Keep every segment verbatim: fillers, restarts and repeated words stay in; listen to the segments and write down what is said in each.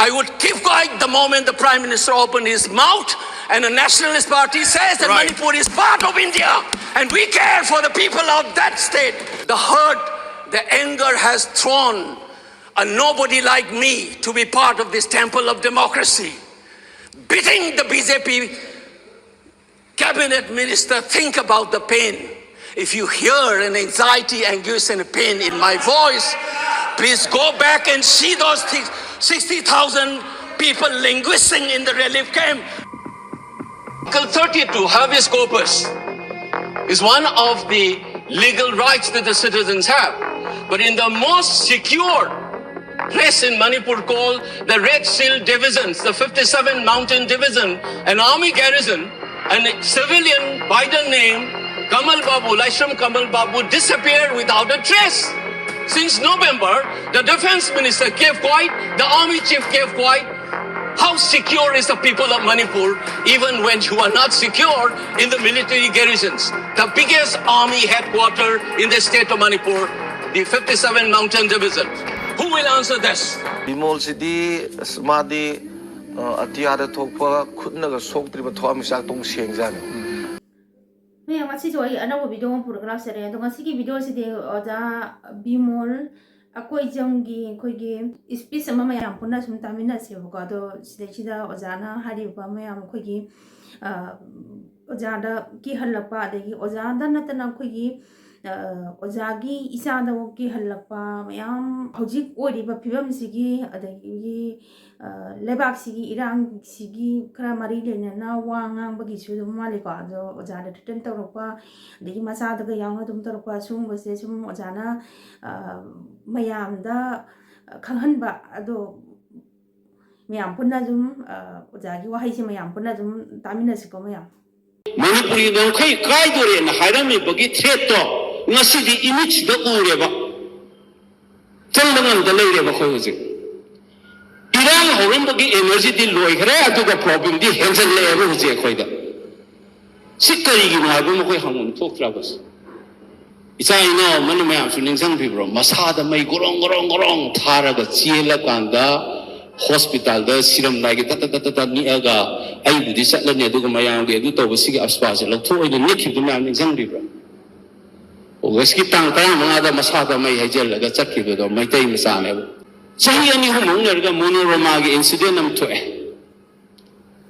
I would keep quiet the moment the Prime Minister opened his mouth and the Nationalist Party says that Right. Manipur is part of India and we care for the people of that state. The hurt, the anger has thrown a nobody like me to be part of this temple of democracy. Beating the B J P cabinet minister, think about the pain. If you hear an anxiety, anguish, and pain in my voice, please go back and see those thi- sixty thousand people languishing in the relief camp. Article thirty-two, habeas corpus, is one of the legal rights that the citizens have. But in the most secure place in Manipur called the Red Shield Divisions, the fifty-seven Mountain Division, an army garrison, a civilian by the name Kamal Babu, Laishram Kamal Babu, disappeared without a trace. Since November, the defense minister kept quiet, the army chief kept quiet. How secure is the people of Manipur even when you are not secure in the military garrisons? The biggest army headquarter in the state of Manipur, the fifty-seven Mountain Division. Who will answer this? ꯕꯤꯃꯣꯜꯁꯤꯗꯤ ꯑꯁ ꯃꯥꯗꯤ ꯑ, ꯑꯇꯤꯌꯥꯗ ꯊꯣꯛꯄ ꯈꯨꯠꯅꯒ ꯁꯣꯛꯇ꯭ꯔꯤꯕ ꯊꯋꯥꯟꯃꯤꯆꯥꯛꯇꯧ ꯁꯦꯡꯖꯥꯅꯤ꯫ ꯃꯌꯥꯝ, ꯉꯁꯤꯁꯨ ꯑꯩ ꯑꯅꯧꯕ video ꯑꯃ ꯄꯨꯔꯒ ꯂꯥꯛꯆꯔꯦ꯫ ꯑꯗꯣ ꯉꯁꯤꯒꯤ ꯚꯤꯗꯤꯑꯣꯁꯤꯗꯤ ꯑꯣꯖꯥ ꯕꯤꯃꯣꯜ ꯑꯀꯣꯏꯖꯝꯒꯤ ꯑꯩꯈꯣꯏꯒꯤ ꯏꯁꯄꯤꯆ ꯑꯃ ꯃꯌꯥꯝ ꯄꯨꯟꯅ ꯁꯨꯝ ꯇꯥꯃꯤꯟꯅꯁꯦꯕꯀꯣ꯫ ꯑꯗꯣ ꯁꯤꯗꯩꯁꯤꯗ ꯑꯣꯖꯥꯅ ꯍꯥꯏꯔꯤꯕ ꯃꯌꯥꯝ ꯑꯩꯈꯣꯏꯒꯤ ꯑ, ꯑꯣꯖꯥꯗ ꯀꯤꯍꯜꯂꯛꯄ, ꯑꯗꯒꯤ ꯑꯣꯖꯥꯗ ꯅꯠꯇꯅ ꯑꯩꯈꯣꯏꯒꯤ ꯑ, ꯑꯣꯖꯥꯒꯤ ꯏꯆꯥꯗ ꯀꯤꯍꯜꯂꯛꯄ ꯃꯌꯥꯝ, ꯍꯧꯖꯤꯛ ꯑꯣꯏꯔꯤꯕ ꯐꯤꯕꯝꯁꯤꯒꯤ, ꯑꯗꯒꯤ ꯑ, ꯂꯩꯕꯥꯛꯁꯤꯒꯤ ꯏꯔꯥꯡꯁꯤꯒꯤ ꯈꯔ ꯃꯔꯤ ꯂꯩꯅꯅ ꯋꯥ ꯉꯥꯡꯕꯒꯤꯁꯨ ꯑꯗꯨꯝ ꯃꯥꯜꯂꯤꯀꯣ꯫ ꯑꯗꯣ ꯑꯣꯖꯥꯗ ꯊ꯭ꯔꯦꯇꯟ ꯇꯧꯔꯛꯄ, ꯑꯗꯒꯤ ꯃꯆꯥꯗꯒ ꯌꯥꯎꯅ ꯑꯗꯨꯝ ꯇꯧꯔꯛꯄ, ꯁꯤꯒꯨꯝꯕꯁꯦ ꯁꯨꯝ ꯑꯣꯖꯥꯅ ꯑ, ꯃꯌꯥꯝꯗ ꯈꯪꯍꯟꯕ꯫ ꯑꯗꯣ ꯃꯌꯥꯝ ꯄꯨꯟꯅ ꯑꯗꯨꯝ ꯑ, ꯑꯣꯖꯥꯒꯤ ꯋꯥꯍꯩꯁꯦ ꯃꯌꯥꯝ ꯄꯨꯟꯅ ꯑꯗꯨꯝ ꯇꯥꯃꯤꯟꯅꯁꯤꯀꯣ ꯃꯌꯥꯝ꯫ ꯃꯅꯤꯄꯨꯔꯤ ꯉꯝꯈꯩ ꯀꯥꯏꯗꯣꯔꯦꯅ ꯍꯥꯏꯔꯝꯃꯤꯕꯒꯤ ꯊ꯭ꯔꯦꯠꯇꯣ ꯉꯁꯤꯗꯤ ꯏꯃꯤꯠꯁꯤꯗ ꯎꯔꯦꯕ꯫ ꯆꯪꯕ ꯉꯝꯗ ꯂꯩꯔꯦꯕ ꯑꯩꯈꯣꯏ ꯍꯧꯖꯤꯛ꯫ ꯏꯔꯥꯡ ꯍꯧꯔꯝꯕꯒꯤ ꯑꯦꯅꯔꯖꯤꯗꯤ ꯂꯣꯏꯈ꯭ꯔꯦ, ꯑꯗꯨꯒ ꯄ꯭ꯔꯣꯕ꯭ꯂꯦꯝꯗꯤ ꯍꯦꯟꯖꯜꯂꯛꯑꯦꯕ ꯍꯧꯖꯤꯛ ꯑꯩꯈꯣꯏꯗ꯫ ꯁꯤ ꯀꯔꯤꯒꯤꯅꯣ ꯍꯥꯏꯕ ꯑꯃ ꯑꯩꯈꯣꯏ ꯍꯪꯐꯝ ꯊꯣꯛꯇ꯭ꯔꯕꯁꯦ꯫ ꯏꯆꯥ ꯏꯅꯥꯎ ꯑꯃꯅ ꯃꯌꯥꯝꯁꯨ ꯅꯤꯡꯁꯤꯡꯕꯤꯕ꯭ꯔꯣ? ꯃꯁꯥꯗ ꯃꯩ ꯒꯣꯔꯣꯡ ꯒꯣꯔꯣꯡ ꯒꯣꯔꯣꯡ ꯊꯥꯔꯒ ꯆꯦꯜꯂꯀꯥꯟꯗ ꯍꯣꯁꯄꯤꯇꯥꯜꯗ ꯁꯤꯔꯝꯗꯥꯏꯒꯤ ꯇꯠ ꯇꯠ ꯇꯠ ꯇꯠ ꯅꯤꯛꯑꯒ ꯑꯩꯕꯨꯗꯤ ꯆꯠꯂꯅꯤ, ꯑꯗꯨꯒ ꯃꯌꯥꯝꯒꯤ ꯑꯗꯨ ꯇꯧꯕ, ꯁꯤꯒꯤ ꯑꯁꯄꯥꯁꯦ ꯂꯧꯊꯣꯛꯑꯣꯏꯗ ꯅꯤꯛꯈꯤꯕꯗꯨ ꯃꯌꯥꯝ ꯅꯤꯡꯁꯤꯡꯕꯤꯕ꯭ꯔꯥ? ꯑꯣꯒꯁꯀꯤ ꯇꯥꯡ ꯇꯔꯥꯃꯉꯥꯗ ꯃꯁꯥꯗ ꯃꯩ ꯍꯩꯖꯤꯜꯂꯒ ꯆꯠꯈꯤꯕꯗꯣ ꯃꯩꯇꯩ ꯃꯆꯥꯅꯦꯕ꯫ ꯆꯍꯤ ꯑꯅꯤ ꯑꯍꯨꯝ ꯍꯧꯅꯔꯒ ꯃꯣꯅꯣꯔꯃꯥꯒꯤ ꯏꯟꯁꯤꯗꯦꯟ ꯑꯃ ꯊꯣꯛꯑꯦ꯫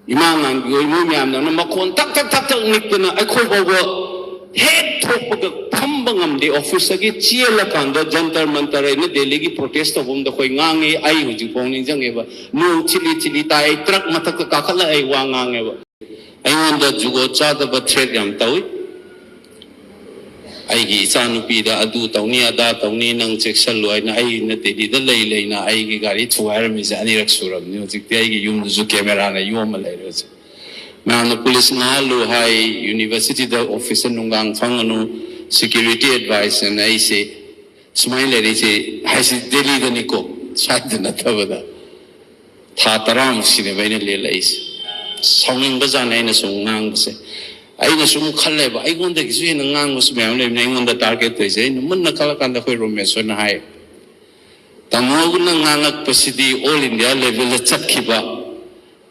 ꯏꯃꯥ ꯉꯥꯟꯕꯤ ꯍꯣꯏ, ꯃꯣꯏ ꯃꯌꯥꯝꯗꯧꯅ ꯃꯈꯣꯟ ꯊꯛ ꯊꯛ ꯊꯛ ꯊꯛ ꯅꯤꯛꯇꯅ ꯑꯩꯈꯣꯏ ꯐꯥꯎꯕ ꯍꯦꯛ ꯊꯣꯛꯄꯒ ꯐꯝꯕ ꯉꯝꯗꯦ꯫ ꯑꯣꯐꯤꯁꯇꯒꯤ ꯆꯦꯜꯂꯀꯥꯟꯗ ꯖꯟꯇꯔ ꯃꯟꯇꯔ ꯍꯥꯏꯅ ꯗꯦꯜꯂꯤꯒꯤ ꯄ꯭ꯔꯣꯇꯦꯁ ꯇꯧꯐꯝꯗ ꯑꯩꯈꯣꯏ ꯉꯥꯡꯉꯤ꯫ ꯑꯩ ꯍꯧꯖꯤꯛꯐꯥꯎ ꯅꯤꯡꯁꯤꯡꯉꯦꯕ꯫ ꯅꯣꯡ ꯊꯤꯂꯤ ꯊꯤꯂꯤ ꯇꯥꯏ, ꯑꯩ ꯇ꯭ꯔꯛ ꯃꯊꯛꯇ ꯀꯥꯈꯠꯂꯒ ꯑꯩ ꯋꯥ ꯉꯥꯡꯉꯦꯕ꯫ ꯑꯩꯉꯣꯟꯗ ꯖꯨꯒꯣꯠ ꯆꯥꯗꯕ ꯊ꯭ꯔꯦꯠ ꯌꯥꯝ ꯇꯧꯏ꯫ ꯑꯩꯒꯤ ꯏꯆꯥꯅꯨꯄꯤꯗ ꯑꯗꯨ ꯇꯧꯅꯤ, ꯑꯗꯥ ꯇꯧꯅꯤ, ꯅꯪ ꯆꯦꯛꯁꯤꯜꯂꯨ ꯍꯥꯏꯅ ꯑꯩꯅ ꯗꯦꯜꯂꯤꯗ ꯂꯩ ꯂꯩꯅ ꯑꯩꯒꯤ ꯒꯥꯔꯤ ꯊꯨꯒꯥꯏꯔꯝꯃꯤꯁꯦ ꯑꯅꯤꯔꯛ ꯁꯨꯔꯕꯅꯤ꯫ ꯍꯧꯖꯤꯛꯇꯤ ꯑꯩꯒꯤ ꯌꯨꯝꯗꯨꯁꯨ ꯀꯦꯃꯦꯔꯥꯅ ꯌꯣꯝꯃ ꯂꯩꯔꯦ꯫ ꯍꯧꯖꯤꯛ ꯃꯌꯥꯝꯅ ꯄꯨꯂꯤꯁ ꯉꯥꯏꯍꯜꯂꯨ ꯍꯥꯏ, ꯌꯨꯅꯤꯚꯔꯁꯤꯇꯤꯗ ꯑꯣꯐꯤꯁꯇ ꯅꯨꯡꯗꯥꯡ ꯐꯪꯒꯅꯨ, ꯁꯦꯀ꯭ꯌꯨꯔꯤꯇꯤ ꯑꯦꯗꯚꯥꯏꯁ ꯑꯅ ꯑꯩꯁꯦ ꯁꯨꯃꯥꯏꯅ ꯂꯩꯔꯤꯁꯦ ꯍꯥꯏꯁꯤ ꯗꯦꯜꯂꯤꯗꯅꯤꯀꯣ, ꯁ꯭ꯋꯥꯏꯗ ꯅꯠꯇꯕꯗ꯫ ꯊꯥ ꯇꯔꯥꯃꯨꯛ ꯁꯤꯅꯦꯕ ꯑꯩꯅ ꯂꯦꯜꯂꯛꯏꯁꯦ꯫ ꯁꯥꯎꯅꯤꯡꯕ ꯖꯥꯠꯅꯦ ꯑꯩꯅ ꯁꯨꯝ ꯉꯥꯡꯕꯁꯦ꯫ ꯑꯩꯅ ꯁꯨꯝ ꯈꯜꯂꯦꯕ, ꯑꯩꯉꯣꯟꯗꯒꯤꯁꯨ ꯍꯦꯟꯅ ꯉꯥꯡꯕꯁꯨ ꯃꯌꯥꯝ ꯂꯩꯕꯅꯦ ꯑꯩꯉꯣꯟꯗ ꯇꯥꯔꯒꯦꯠ ꯇꯧꯔꯤꯁꯦ꯫ ꯑꯩꯅ ꯃꯨꯟꯅ ꯈꯜꯂꯀꯥꯟꯗ ꯑꯩꯈꯣꯏ ꯔꯣꯃꯦꯁ ꯍꯣꯏꯅ ꯍꯥꯏ, "ꯇꯥꯃꯣꯅ ꯉꯥꯡꯉꯛꯄꯁꯤꯗꯤ ꯑꯣꯜ ꯏꯟꯗꯤꯌꯥ ꯂꯦꯚꯦꯜꯗ ꯆꯠꯈꯤꯕ,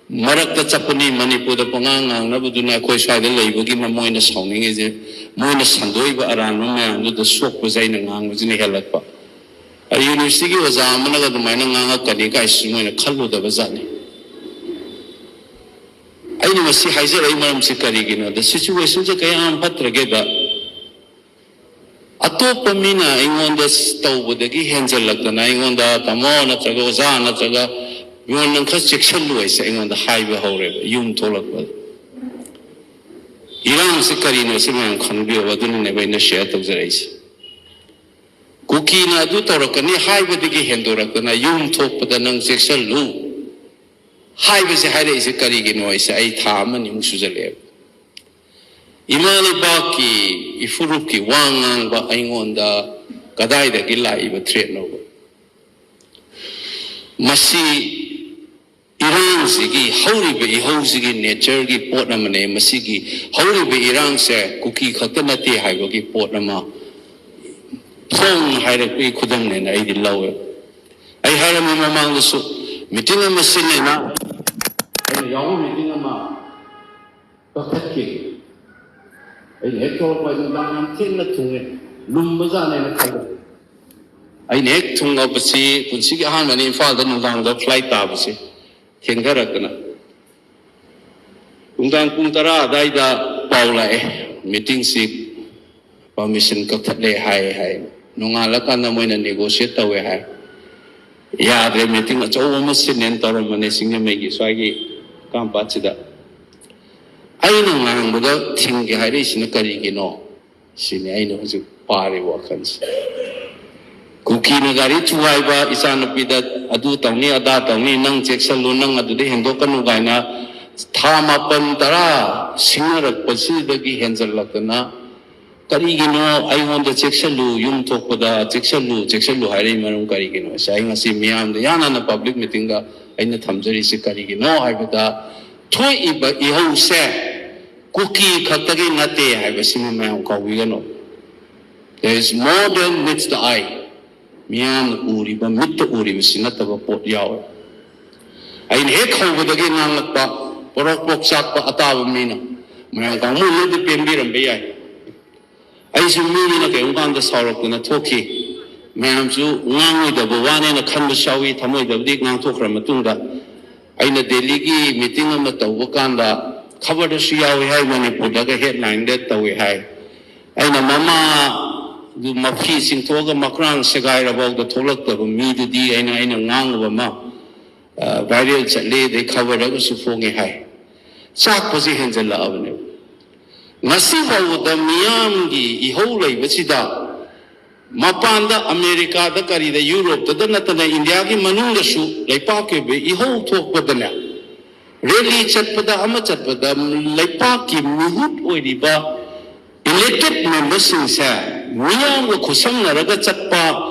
ꯃꯔꯛꯇ ꯆꯠꯄꯅꯤ, ꯃꯅꯤꯄꯨꯔꯗ ꯄꯉꯥꯡ ꯉꯥꯡꯅꯕꯗꯨꯅ ꯑꯩꯈꯣꯏ ꯁ꯭ꯋꯥꯏꯗ ꯂꯩꯕꯒꯤꯅ ꯃꯣꯏꯅ ꯁꯥꯎꯅꯤꯡꯉꯤꯁꯦ, ꯃꯣꯏꯅ ꯁꯟꯗꯣꯛꯏꯕ ꯑꯔꯥꯟꯕ ꯃꯌꯥꯝꯗꯨꯗ ꯁꯣꯛꯄꯁꯦ ꯑꯩꯅ ꯉꯥꯡꯕꯁꯤꯅ ꯍꯦꯜꯂꯛꯄ꯫ ꯑꯗ ꯌꯨꯅꯤꯚꯔꯁꯤꯇꯤꯒꯤ ꯑꯣꯖꯥ ꯑꯃꯅꯒ ꯑꯗꯨꯃꯥꯏꯅ ꯉꯥꯡꯉꯛꯀꯅꯤ ꯀꯥꯏꯁꯤ ꯃꯣꯏꯅ ꯈꯜꯂꯨꯗꯕ ꯖꯥꯠꯅꯤ"꯫ ꯑꯩꯅ ꯃꯁꯤ ꯍꯥꯏꯖꯔꯛꯏ ꯃꯔꯝꯁꯤ ꯀꯔꯤꯒꯤꯅꯣꯗ, ꯁꯤꯆꯨꯋꯦꯁꯟꯁꯦ ꯀꯌꯥꯝ ꯐꯠꯇ꯭ꯔꯒꯦꯗ, ꯑꯇꯣꯞꯄ ꯃꯤꯅ ꯑꯩꯉꯣꯟꯗ ꯇꯧꯕꯗꯒꯤ ꯍꯦꯟꯖꯜꯂꯛꯇꯅ ꯑꯩꯉꯣꯟꯗ "ꯇꯥꯃꯣ" ꯅꯠꯇ꯭ꯔꯒ "ꯑꯣꯖꯥ" ꯅꯠꯇ꯭ꯔꯒ "ꯃꯤꯉꯣꯟ ꯅꯪ ꯈꯔ ꯆꯦꯛꯁꯤꯜꯂꯨ" ꯍꯥꯏꯁꯦ ꯑꯩꯉꯣꯟꯗ ꯍꯥꯏꯕ ꯍꯧꯔꯦꯕ ꯌꯨꯝ ꯊꯣꯛꯂꯛꯄꯗ꯫ ꯏꯔꯥꯡꯁꯤ ꯀꯔꯤꯅꯣ ꯁꯤ ꯃꯌꯥꯝ ꯈꯪꯕꯤꯌꯣꯕ, ꯑꯗꯨꯅꯅꯦꯕ ꯑꯩꯅ ꯁꯤꯌꯔ ꯇꯧꯖꯔꯛꯏꯁꯦ꯫ ꯀꯨꯀꯤꯅ ꯑꯗꯨ ꯇꯧꯔꯛꯀꯅꯤ ꯍꯥꯏꯕꯗꯒꯤ ꯍꯦꯟꯗꯣꯔꯛꯇꯅ ꯌꯨꯝ ꯊꯣꯛꯄꯗ "ꯅꯪ ꯆꯦꯛꯁꯤꯜꯂꯨ" ꯍꯥꯏꯕꯁꯦ ꯍꯥꯏꯔꯛꯏꯁꯦ ꯀꯔꯤꯒꯤꯅꯣ ꯍꯥꯏꯁꯦ ꯑꯩ ꯊꯥ ꯑꯃꯅꯤꯃꯨꯛ ꯁꯨꯖꯜꯂꯛꯑꯦꯕ꯫ ꯏꯃꯥ ꯂꯩꯕꯥꯛꯀꯤ ꯏꯐꯨꯔꯨꯞꯀꯤ ꯋꯥ ꯉꯥꯡꯕ ꯑꯩꯉꯣꯟꯗ ꯀꯗꯥꯏꯗꯒꯤ ꯂꯥꯛꯏꯕ ꯊ꯭ꯔꯦꯠꯅꯣꯕ? ꯃꯁꯤ ꯏꯔꯥꯡꯁꯤꯒꯤ, ꯍꯧꯔꯤꯕ ꯏꯍꯧꯁꯤꯒꯤ ꯅꯦꯆꯔꯒꯤ ꯄꯣꯠ ꯑꯃꯅꯦ꯫ ꯃꯁꯤꯒꯤ ꯍꯧꯔꯤꯕ ꯏꯔꯥꯡꯁꯦ ꯀꯨꯀꯤ ꯈꯛꯇ ꯅꯠꯇꯦ ꯍꯥꯏꯕꯒꯤ ꯄꯣꯠ ꯑꯃ ꯐꯣꯡꯅ ꯍꯥꯏꯔꯛꯄꯒꯤ ꯈꯨꯗꯝꯅꯦꯅ ꯑꯩꯗꯤ ꯂꯧꯋꯦ꯫ ꯑꯩ ꯍꯥꯏꯔꯝꯃꯤ ꯃꯃꯥꯡꯗꯁꯨ, ꯃꯤꯇꯤꯡ ꯑꯃ ꯁꯤꯜꯂꯦꯅ ꯑꯩꯅ ꯌꯥꯎꯕ ꯃꯤꯇꯤꯡ ꯑꯃ ꯀꯛꯊꯠꯈꯤ꯫ ꯑꯩꯅ ꯍꯦꯛ ꯊꯣꯛꯂꯛꯄ ꯍꯥꯏꯗꯨ ꯅꯨꯡꯗꯥꯡ ꯌꯥꯝ ꯊꯦꯡꯅ ꯊꯨꯡꯉꯦ, ꯂꯨꯝꯕꯖꯥꯠꯅꯦꯅ ꯈꯜꯂꯦ꯫ ꯑꯩꯅ ꯍꯦꯛ ꯊꯨꯡꯂꯕꯁꯤ ꯄꯨꯟꯁꯤꯒꯤ ꯑꯍꯥꯟꯕꯅꯤ ꯏꯝꯐꯥꯜꯗ ꯅꯨꯡꯗꯥꯡꯗ ꯐ꯭ꯂꯥꯏꯠ ꯇꯥꯕꯁꯤ, ꯊꯦꯡꯊꯔꯛꯇꯅ꯫ ꯅꯨꯡꯗꯥꯡ ꯄꯨꯡ ꯇꯔꯥ ꯑꯗꯥꯏꯗ ꯄꯥꯎ ꯂꯥꯛꯑꯦ, ꯃꯤꯇꯤꯡꯁꯤ ꯄꯔꯃꯤꯁꯟ ꯀꯛꯊꯠꯂꯦ ꯍꯥꯏ ꯍꯥꯏ꯫ ꯅꯣꯡꯉꯥꯜꯂꯀꯥꯟꯗ ꯃꯣꯏꯅ ꯅꯦꯒꯣꯁꯤꯌꯦꯠ ꯇꯧꯋꯦ ꯍꯥꯏ꯫ ꯌꯥꯗ꯭ꯔꯦ, ꯃꯤꯇꯤꯡ ꯑꯆꯧꯕ ꯑꯃ ꯁꯤꯟꯅꯦꯅ ꯇꯧꯔꯝꯕꯅꯦ ꯁꯤꯡꯖꯃꯩꯒꯤ ꯁ꯭ꯋꯥꯏꯒꯤ ꯀꯥꯝꯄꯥꯠꯁꯤꯗ꯫ ꯑꯩꯅ ꯉꯥꯡꯕꯗ ꯊꯤꯡꯒꯦ ꯍꯥꯏꯔꯛꯏꯁꯤꯅ ꯀꯔꯤꯒꯤꯅꯣ? ꯁꯤꯅꯤ ꯑꯩꯅ ꯍꯧꯖꯤꯛ ꯄꯥꯔꯤꯕ ꯋꯥꯈꯜꯁꯦ꯫ ꯀꯨꯀꯤꯅ ꯒꯥꯔꯤ ꯊꯨꯒꯥꯏꯕ, ꯏꯆꯥꯅꯨꯄꯤꯗ ꯑꯗꯨ ꯇꯧꯅꯤ, ꯑꯗꯥ ꯇꯧꯅꯤ, ꯅꯪ ꯆꯦꯛꯁꯤꯜꯂꯨ, ꯅꯪ ꯑꯗꯨꯗ ꯍꯦꯟꯗꯣꯛꯀꯅꯨ ꯀꯥꯏꯅ ꯊꯥ ꯃꯥꯄꯟ ꯇꯔꯥ ꯁꯤꯡꯅꯔꯛꯄꯁꯤꯗꯒꯤ ꯍꯦꯟꯖꯜꯂꯛꯇꯅ, ꯀꯔꯤꯒꯤꯅꯣ ꯑꯩꯉꯣꯟꯗ "ꯆꯦꯛꯁꯤꯜꯂꯨ, ꯌꯨꯝ ꯊꯣꯛꯄꯗ ꯆꯦꯛꯁꯤꯜꯂꯨ, ꯆꯦꯛꯁꯤꯜꯂꯨ" ꯍꯥꯏꯔꯛꯏ ꯃꯔꯝ ꯀꯔꯤꯒꯤꯅꯣ? ꯑꯁꯤ ꯑꯩ ꯉꯁꯤ ꯃꯤꯌꯥꯝꯗ ꯏꯍꯥꯟ ꯍꯥꯟꯅ ꯄꯕ꯭ꯂꯤꯛ ꯃꯤꯇꯤꯡꯗ ꯑꯩꯅ ꯊꯝꯖꯔꯤꯁꯤ ꯀꯔꯤꯒꯤꯅꯣ ꯍꯥꯏꯕꯗ, ꯊꯣꯛꯏꯕ ꯏꯍꯧꯁꯦ ꯀꯨꯀꯤ ꯈꯛꯇꯒꯤ ꯅꯠꯇꯦ ꯍꯥꯏꯕꯁꯤꯃ ꯃꯌꯥꯝ ꯀꯥꯎꯕꯤꯒꯅꯨ꯫ There is more than meets the eye. ꯃꯤꯌꯥꯝꯅ ꯎꯔꯤꯕ, ꯃꯤꯠꯇ ꯎꯔꯤꯕꯁꯤ ꯅꯠꯇꯕ ꯄꯣꯠ ꯌꯥꯎꯋꯦ꯫ ꯑꯩꯅ ꯍꯦꯛ ꯍꯧꯕꯗꯒꯤ ꯉꯥꯡꯂꯛꯄ, ꯄꯣꯔꯣꯛ ꯄꯣꯛ ꯆꯥꯛꯄ ꯑꯇꯥꯕ ꯃꯤꯅ, ꯃꯌꯥꯝ ꯀꯥꯡꯕꯨꯅꯗꯤ ꯄꯦꯟꯕꯤꯔꯝꯕ ꯌꯥꯏ꯫ ꯑꯩꯁꯨ ꯃꯤꯅꯤꯅ ꯀꯔꯤꯒꯨꯝꯕ ꯀꯥꯟꯗ ꯁꯥꯎꯔꯛꯇꯅ ꯊꯣꯛꯈꯤ꯫ ꯃꯌꯥꯝꯁꯨ ꯉꯥꯡꯉꯣꯏꯗꯕ ꯋꯥꯅꯦꯅ ꯈꯟꯕꯁꯨ ꯌꯥꯎꯏ, ꯊꯃꯣꯏꯗꯕꯨꯗꯤ ꯉꯥꯡꯊꯣꯛꯈ꯭ꯔ ꯃꯇꯨꯡꯗ꯫ ꯑꯩꯅ ꯗꯦꯜꯂꯤꯒꯤ ꯃꯤꯇꯤꯡ ꯑꯃ ꯇꯧꯕ ꯀꯥꯟꯗ ꯈꯕꯔꯗꯁꯨ ꯌꯥꯎꯏ ꯍꯥꯏ, ꯃꯅꯤꯄꯨꯔꯗꯒ ꯍꯦꯗꯂꯥꯏꯟꯗ ꯇꯧꯏ ꯍꯥꯏ꯫ ꯑꯩꯅ ꯃꯃꯥꯗꯨ ꯃꯐꯤ ꯆꯤꯡꯊꯣꯛꯑꯒ ꯃꯈ꯭ꯔꯥꯡ ꯁꯦꯒꯥꯏꯔꯐꯥꯎꯗ ꯊꯣꯛꯂꯛꯇꯕ ꯃꯤꯗꯨꯗꯤ ꯑꯩꯅ, ꯑꯩꯅ ꯉꯥꯡꯉꯨꯕ ꯑꯃ, ꯑ, ꯚꯥꯏꯔꯦꯜ ꯆꯠꯂꯦ, ꯑꯗꯩ ꯈꯕꯔꯗꯒꯁꯨ ꯐꯣꯡꯉꯦ ꯍꯥꯏ꯫ ꯆꯥꯛꯄꯁꯦ ꯍꯦꯟꯖꯜꯂꯛꯑꯕꯅꯦꯕ꯫ ꯉꯁꯤ ꯐꯥꯎꯕꯗ ꯃꯤꯌꯥꯝꯒꯤ ꯏꯍꯧ ꯂꯩꯕꯁꯤꯗ ꯃꯄꯥꯟꯗ, ꯑꯃꯦꯔꯤꯀꯥꯗ, ꯀꯔꯤꯗ, ꯌꯨꯔꯣꯞꯇꯗ ꯅꯠꯇꯅ ꯏꯟꯗꯤꯌꯥꯒꯤ ꯃꯅꯨꯡꯗꯁꯨ ꯂꯩꯄꯥꯛꯀꯤ ꯑꯣꯏꯕ ꯏꯍꯧ ꯊꯣꯛꯄꯗꯅꯦ, ꯔꯦꯂꯤ ꯆꯠꯄꯗ, ꯑꯃ ꯆꯠꯄꯗ ꯂꯩꯄꯥꯛꯀꯤ ꯃꯤꯍꯨꯠ ꯑꯣꯏꯔꯤꯕ ꯏꯂꯦꯛꯇꯦꯗ ꯃꯦꯝꯕꯔꯁꯤꯡꯁꯦ ꯃꯤꯌꯥꯝꯒ ꯈꯨꯠꯁꯝꯅꯔꯒ ꯆꯠꯄ,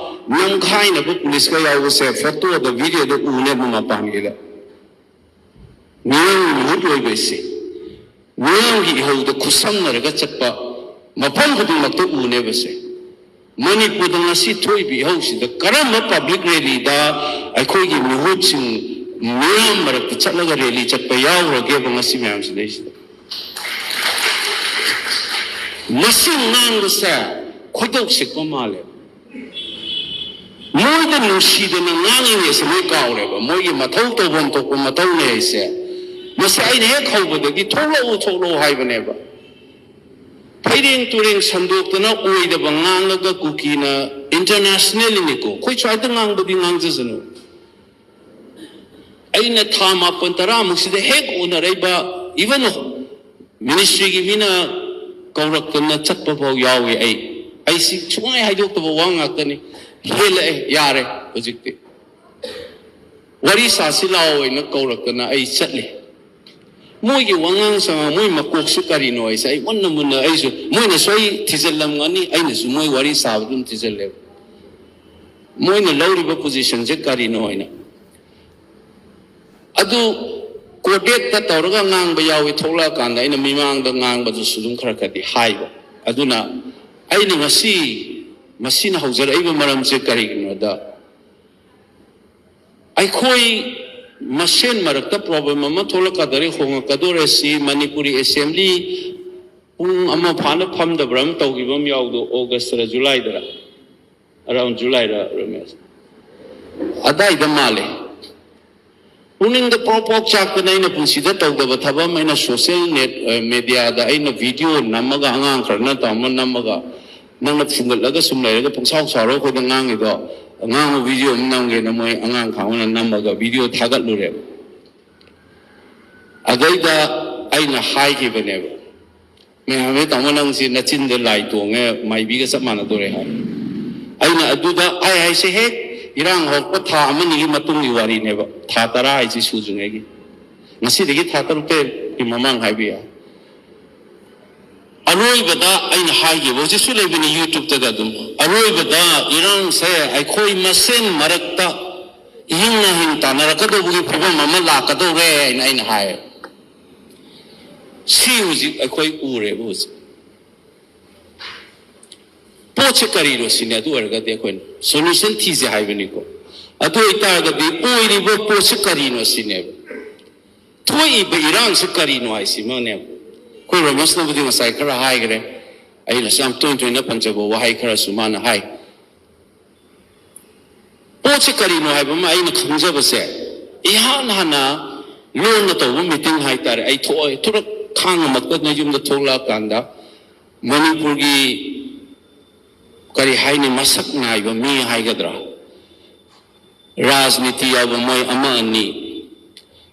ꯅꯝꯈꯥꯏꯅꯕ ꯄꯨꯂꯤꯁꯀ ꯌꯥꯎꯕꯁꯦ ꯐꯣꯇꯣꯗ, ꯚꯤꯗꯤꯑꯣꯗ ꯎꯅꯦꯕ ꯃꯄꯥꯟꯒꯤꯗ꯫ ꯃꯤꯌꯥꯝꯒꯤ ꯃꯤꯍꯨꯠ ꯑꯣꯏꯕꯁꯦ, ꯃꯤꯌꯥꯝꯒꯤ ꯏꯍꯧꯗ ꯈꯨꯠꯁꯝꯅꯔꯒ ꯆꯠꯄ ꯃꯐꯝ ꯈꯨꯗꯤꯡꯃꯛꯇ ꯎꯅꯦꯕꯁꯦ꯫ ꯃꯅꯤꯄꯨꯔꯗ ꯉꯁꯤ ꯊꯣꯛꯏꯕ ꯏꯍꯧꯁꯤꯗ ꯀꯔꯝꯕ ꯄꯕ꯭ꯂꯤꯛ ꯔꯦꯂꯤꯗ ꯑꯩꯈꯣꯏꯒꯤ ꯃꯤꯍꯨꯠꯁꯤꯡ ꯃꯤꯌꯥꯝ ꯃꯔꯛꯇ ꯆꯠꯂꯒ ꯔꯦꯂꯤ ꯆꯠꯄ ꯌꯥꯎꯔꯒꯦꯕ ꯉꯁꯤ ꯃꯌꯥꯝꯁꯤꯗꯩꯁꯤꯗ꯫ ꯃꯁꯤ ꯉꯥꯡꯕꯁꯦ ꯈꯣꯏꯗꯧ ꯁꯤꯛꯄ ꯃꯥꯜꯂꯦ꯫ ꯃꯣꯏꯗ ꯅꯨꯡꯁꯤꯗꯅ ꯉꯥꯡꯉꯤꯅꯦꯁꯦ ꯃꯣꯏ ꯀꯥꯎꯔꯦꯕ꯫ ꯃꯣꯏꯒꯤ ꯃꯊꯧ ꯇꯧꯐꯝ ꯊꯣꯛꯄ ꯃꯊꯧꯅꯦ ꯍꯥꯏꯁꯦ꯫ ꯃꯁꯤ ꯑꯩꯅ ꯍꯦꯛ ꯍꯧꯕꯗꯒꯤ "ꯊꯣꯛꯂꯛꯎ, ꯊꯣꯛꯂꯛꯎ" ꯍꯥꯏꯕꯅꯦꯕ꯫ ꯐꯩꯔꯦꯡ ꯇꯨꯔꯦꯡ ꯁꯟꯗꯣꯛꯇꯅ ꯑꯣꯏꯗꯕ ꯉꯥꯡꯂꯒ ꯀꯨꯀꯤꯅ ꯏꯟꯇꯔꯅꯦꯁꯅꯦꯜꯅꯤꯀꯣ, ꯑꯩꯈꯣꯏ ꯁ꯭ꯋꯥꯏꯗ ꯉꯥꯡꯕꯗꯤ ꯉꯥꯡꯖꯁꯅꯨ꯫ ꯑꯩꯅ ꯊꯥ ꯃꯥꯄꯟ ꯇꯔꯥꯃꯨꯛꯁꯤꯗ ꯍꯦꯛ ꯎꯅꯔꯛꯏꯕ, ꯏꯚꯟ ꯃꯤꯅꯤꯁꯇ꯭ꯔꯤꯒꯤ ꯃꯤꯅ ꯀꯧꯔꯛꯇꯅ ꯆꯠꯄ ꯐꯥꯎ ꯌꯥꯎꯏ꯫ ꯑꯩ ꯑꯩꯁꯤ ꯁꯨꯡꯍꯥꯏ ꯍꯥꯏꯗꯣꯛꯇꯕ ꯋꯥ ꯉꯥꯛꯇꯅꯤ꯫ ꯍꯦꯜꯂꯛꯑꯦ, ꯌꯥꯔꯦ꯫ ꯍꯧꯖꯤꯛꯇꯤ "ꯋꯥꯔꯤ ꯁꯥꯁꯤ ꯂꯥꯛꯑꯣ" ꯍꯥꯏꯅ ꯀꯧꯔꯛꯇꯅ ꯑꯩ ꯆꯠꯂꯤ꯫ ꯃꯣꯏꯒꯤ ꯋꯥꯉꯥꯡ ꯁꯉꯥꯡ, ꯃꯣꯏ ꯃꯀꯣꯛꯁꯤ ꯀꯔꯤꯅꯣ ꯍꯥꯏꯁꯦ ꯑꯩ ꯃꯨꯟꯅ ꯃꯨꯟꯅ, ꯑꯩꯁꯨ, ꯃꯣꯏꯅꯁꯨ ꯑꯩ ꯊꯤꯖꯤꯜꯂꯝꯒꯅꯤ, ꯑꯩꯅꯁꯨ ꯃꯣꯏ ꯋꯥꯔꯤ ꯁꯥꯕ ꯑꯗꯨꯝ ꯊꯤꯖꯤꯜꯂꯦꯕ꯫ ꯃꯣꯏꯅ ꯂꯧꯔꯤꯕ ꯄꯣꯖꯤꯁꯟꯁꯦ ꯀꯔꯤꯅꯣ ꯍꯥꯏꯅ꯫ ꯑꯗꯨ ꯀꯣꯔꯗꯦꯠꯇ ꯇꯧꯔꯒ ꯉꯥꯡꯕ ꯌꯥꯎꯏ꯫ ꯊꯣꯛꯂꯛꯑꯀꯥꯟꯗ ꯑꯩꯅ ꯃꯤꯃꯥꯡꯗ ꯉꯥꯡꯕꯗꯨꯁꯨ ꯑꯗꯨꯝ ꯈꯔ ꯈꯔꯗꯤ ꯍꯥꯏꯕ꯫ ꯑꯗꯨꯅ ꯑꯩꯅ ꯉꯁꯤ ꯃꯁꯤꯅ ꯍꯧꯖꯔꯛꯏꯕ ꯃꯔꯝꯁꯦ ꯀꯔꯤꯒꯤꯅꯣꯗ, ꯑꯩꯈꯣꯏ ꯃꯁꯦꯟ ꯃꯔꯛꯇ ꯄ꯭ꯔꯣꯕ꯭ꯂꯦꯝ ꯑꯃ ꯊꯣꯛꯂꯛꯀꯗꯧꯔꯦ, ꯍꯣꯡꯉꯛꯀꯗꯧꯔꯦ꯫ ꯁꯤ ꯃꯅꯤꯄꯨꯔꯤ ꯑꯦꯁꯦꯝꯕ꯭ꯂꯤ ꯄꯨꯡ ꯑꯃ ꯐꯥꯅ ꯐꯝꯗꯕ꯭ꯔꯥ ꯑꯃ ꯇꯧꯈꯤꯕ ꯑꯃ ꯌꯥꯎꯗꯣ, ꯑꯣꯒꯁꯇꯔ ꯖꯨꯂꯥꯏꯗꯔ, ꯑꯔꯥꯎꯟ ꯖꯨꯂꯥꯏꯔ ꯔꯣꯃꯦꯁ, ꯑꯗꯥꯏꯗ ꯃꯥꯜꯂꯦ꯫ ꯄꯨꯛꯅꯤꯡꯗ ꯄ꯭ꯔꯣꯛ ꯄ꯭ꯔꯣꯛ ꯆꯥꯛꯇꯅ ꯑꯩꯅ ꯄꯨꯟꯁꯤꯗ ꯇꯧꯗꯕ ꯊꯕꯛ ꯑꯃ ꯑꯩꯅ ꯁꯣꯁꯤꯌꯦꯜ ꯅꯦꯠ, ꯑ, ꯃꯦꯗꯤꯌꯥꯗ ꯑꯩꯅ ꯚꯤꯗꯤꯑꯣ ꯅꯝꯃꯒ, ꯑꯉꯥꯡ ꯈꯔꯅ ꯇꯧꯔꯝꯃ ꯅꯝꯃꯒ, ꯅꯪꯅ ꯐꯨꯡꯒꯠꯂꯒ ꯁꯨꯝ ꯂꯩꯔꯒ ꯄꯨꯡꯁꯥꯎ ꯁꯥꯎꯔꯒ ꯑꯩꯈꯣꯏꯗ ꯉꯥꯡꯉꯤꯗꯣ, ꯑꯉꯥꯡꯕ ꯚꯤꯗꯤꯑꯣ ꯑꯃ ꯅꯝꯒꯦꯅ ꯃꯣꯏ ꯑꯉꯥꯡ ꯈꯥꯡꯕꯅ ꯅꯝꯃꯒ ꯚꯤꯗꯤꯑꯣ ꯊꯥꯒꯠꯂꯨꯔꯦꯕ꯫ ꯑꯗꯩꯗ ꯑꯩꯅ ꯍꯥꯏꯈꯤꯕꯅꯦꯕ, "ꯃꯌꯥꯝ ꯍꯦꯛ ꯇꯥꯃꯣ ꯅꯪꯁꯤ ꯅꯆꯤꯟꯗ ꯂꯥꯏ ꯇꯣꯡꯉꯦ, ꯃꯥꯏꯕꯤꯒ ꯆꯞ ꯃꯥꯟꯅꯗꯣꯔꯦ" ꯍꯥꯏ꯫ ꯑꯩꯅ ꯑꯗꯨꯗ ꯑꯩ ꯍꯥꯏꯁꯦ ꯍꯦꯛ ꯏꯔꯥꯡ ꯍꯧꯔꯛꯄ ꯊꯥ ꯑꯃꯅꯤꯒꯤ ꯃꯇꯨꯡꯒꯤ ꯋꯥꯔꯤꯅꯦꯕ, ꯊꯥ ꯇꯔꯥ ꯍꯥꯏꯁꯤ ꯁꯨꯗ꯭ꯔꯤꯉꯩꯒꯤ꯫ ꯉꯁꯤꯗꯒꯤ ꯊꯥ ꯇꯔꯨꯛꯇꯒꯤ ꯃꯃꯥꯡ ꯍꯥꯏꯕ ꯌꯥꯏ꯫ ꯑꯔꯣꯏꯕꯗ ꯑꯩꯅ ꯍꯥꯏꯈꯤꯕ, ꯍꯧꯖꯤꯛꯁꯨ ꯂꯩꯕꯅꯤ ꯌꯨꯇ꯭ꯌꯨꯕꯇꯒ ꯑꯗꯨꯝ, "ꯑꯔꯣꯏꯕꯗ ꯏꯔꯥꯡꯁꯦ ꯑꯩꯈꯣꯏ ꯃꯁꯦꯟ ꯃꯔꯛꯇ ꯏꯍꯤꯡ ꯅꯥꯍꯤꯡ ꯇꯥꯟꯅꯔꯛꯀꯗꯧꯕꯒꯤ ꯐꯤꯕꯝ ꯑꯃ ꯂꯥꯛꯀꯗꯧꯔꯦ" ꯍꯥꯏꯅ ꯑꯩꯅ ꯍꯥꯏ꯫ ꯁꯤ ꯍꯧꯖꯤꯛ ꯑꯩꯈꯣꯏ ꯎꯔꯦꯕ ꯍꯧꯖꯤꯛ꯫ ꯄꯣꯠꯁꯦ ꯀꯔꯤꯅꯣ ꯁꯤꯅꯤ, ꯑꯗꯨ ꯑꯣꯏꯔꯒꯗꯤ ꯑꯩꯈꯣꯏꯅ ꯁꯣꯂꯨꯁꯟ ꯊꯤꯁꯦ ꯍꯥꯏꯕꯅꯤꯀꯣ꯫ ꯑꯗꯨ ꯑꯣꯏꯇꯥꯔꯒꯗꯤ ꯑꯣꯏꯔꯤꯕ ꯄꯣꯠꯁꯤ ꯀꯔꯤꯅꯣ ꯁꯤꯅꯦꯕ꯫ ꯊꯣꯛꯏꯕ ꯏꯔꯥꯡꯁꯤ ꯀꯔꯤꯅꯣ ꯍꯥꯏꯁꯤꯃꯅꯦꯕ꯫ ꯑꯩꯈꯣꯏ ꯔꯣꯃꯦꯁꯅꯕꯨꯗꯤ ꯉꯁꯥꯏ ꯈꯔ ꯍꯥꯏꯈ꯭ꯔꯦ, ꯑꯩꯅꯁꯨ ꯌꯥꯝ ꯇꯣꯏꯅ ꯇꯣꯏꯅ ꯄꯟꯖꯕ ꯋꯥꯍꯩ ꯈꯔꯁꯨ ꯃꯥꯅ ꯍꯥꯏ꯫ ꯄꯣꯠꯁꯤ ꯀꯔꯤꯅꯣ ꯍꯥꯏꯕ ꯑꯃ ꯑꯩꯅ ꯈꯪꯖꯕꯁꯦ, ꯏꯍꯥꯟ ꯍꯥꯟꯅ ꯂꯣꯟꯅ ꯇꯧꯕ ꯃꯤꯇꯤꯡ ꯍꯥꯏꯇꯥꯔꯦ, ꯑꯩ ꯊꯣꯛꯑꯦ, ꯊꯣꯔꯛ ꯈꯥꯡꯉꯝꯃꯛꯇꯗꯅ ꯌꯨꯝꯗ ꯊꯣꯛꯂꯛꯑꯀꯥꯟꯗ ꯃꯅꯤꯄꯨꯔꯒꯤ ꯀꯔꯤ ꯍꯥꯏꯅꯤ, ꯃꯁꯛ ꯅꯥꯏꯕ ꯃꯤ ꯍꯥꯏꯒꯗ꯭ꯔꯥ, ꯔꯥꯖꯅꯤꯇꯤ ꯌꯥꯎꯕ ꯃꯣꯏ ꯑꯃ ꯑꯅꯤ,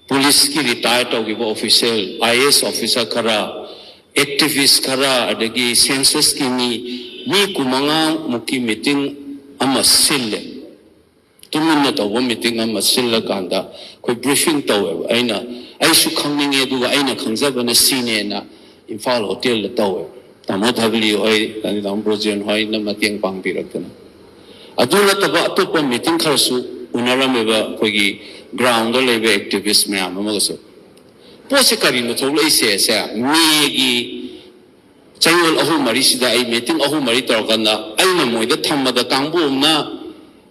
ꯄꯨꯂꯤꯁꯀꯤ ꯔꯤꯇꯥꯌꯔ ꯇꯧꯈꯤꯕ official, I A S officer ꯈꯔ, ꯑꯦꯛꯇꯤꯚꯤꯁ ꯈꯔ, ꯑꯗꯒꯤ ꯁꯦꯟꯁꯁꯀꯤ ꯃꯤ, ꯃꯤ ꯀꯨꯟꯃꯉꯥ ꯃꯨꯛꯀꯤ ꯃꯤꯇꯤꯡ ꯑꯃ ꯁꯤꯜꯂꯦ꯫ ꯇꯨꯃꯤꯟꯅ ꯇꯧꯕ ꯃꯤꯇꯤꯡ ꯑꯃ ꯁꯤꯜꯂꯀꯥꯟꯗ ꯑꯩꯈꯣꯏ ꯕ꯭ꯔꯤꯐꯤꯡ ꯇꯧꯋꯦꯕ꯫ ꯑꯩꯅ, ꯑꯩꯁꯨ ꯈꯪꯅꯤꯡꯉꯦ, ꯑꯗꯨꯒ ꯑꯩꯅ ꯈꯪꯖꯕꯅ ꯁꯤꯅꯦꯅ ꯏꯝꯐꯥꯜ ꯍꯣꯇꯦꯜꯗ ꯇꯧꯋꯦ꯫ ꯇꯥꯃꯣ ꯊꯕꯤꯂꯤ ꯍꯣꯏ, ꯇꯥꯃꯣ ꯕ꯭ꯔꯣꯖꯦꯟ ꯍꯣꯏꯅ ꯃꯇꯦꯡ ꯄꯥꯡꯕꯤꯔꯛꯇꯅ꯫ ꯑꯗꯨ ꯅꯠꯇꯕ ꯑꯇꯣꯞꯄ ꯃꯤꯇꯤꯡ ꯈꯔꯁꯨ ꯎꯅꯔꯝꯃꯦꯕ, ꯑꯩꯈꯣꯏꯒꯤ ꯒ꯭ꯔꯥꯎꯟꯗ ꯂꯩꯕ ꯑꯦꯛꯇꯤꯚꯤꯁ ꯃꯌꯥꯝ ꯑꯃꯒꯁꯨ꯫ ꯄꯣꯠꯁꯦ ꯀꯔꯤꯅꯣ ꯊꯣꯛꯂꯛꯏꯁꯦ? ꯁꯦ, ꯃꯦꯒꯤ ꯆꯌꯣꯜ ꯑꯍꯨꯝ ꯃꯔꯤꯁꯤꯗ ꯑꯩ ꯃꯤꯇꯤꯡ ꯑꯍꯨꯝ ꯃꯔꯤ ꯇꯧꯔꯀꯥꯟꯗ ꯑꯩꯅ ꯃꯣꯏꯗ ꯊꯝꯕꯗ ꯀꯥꯡꯕꯨ ꯑꯃꯅ,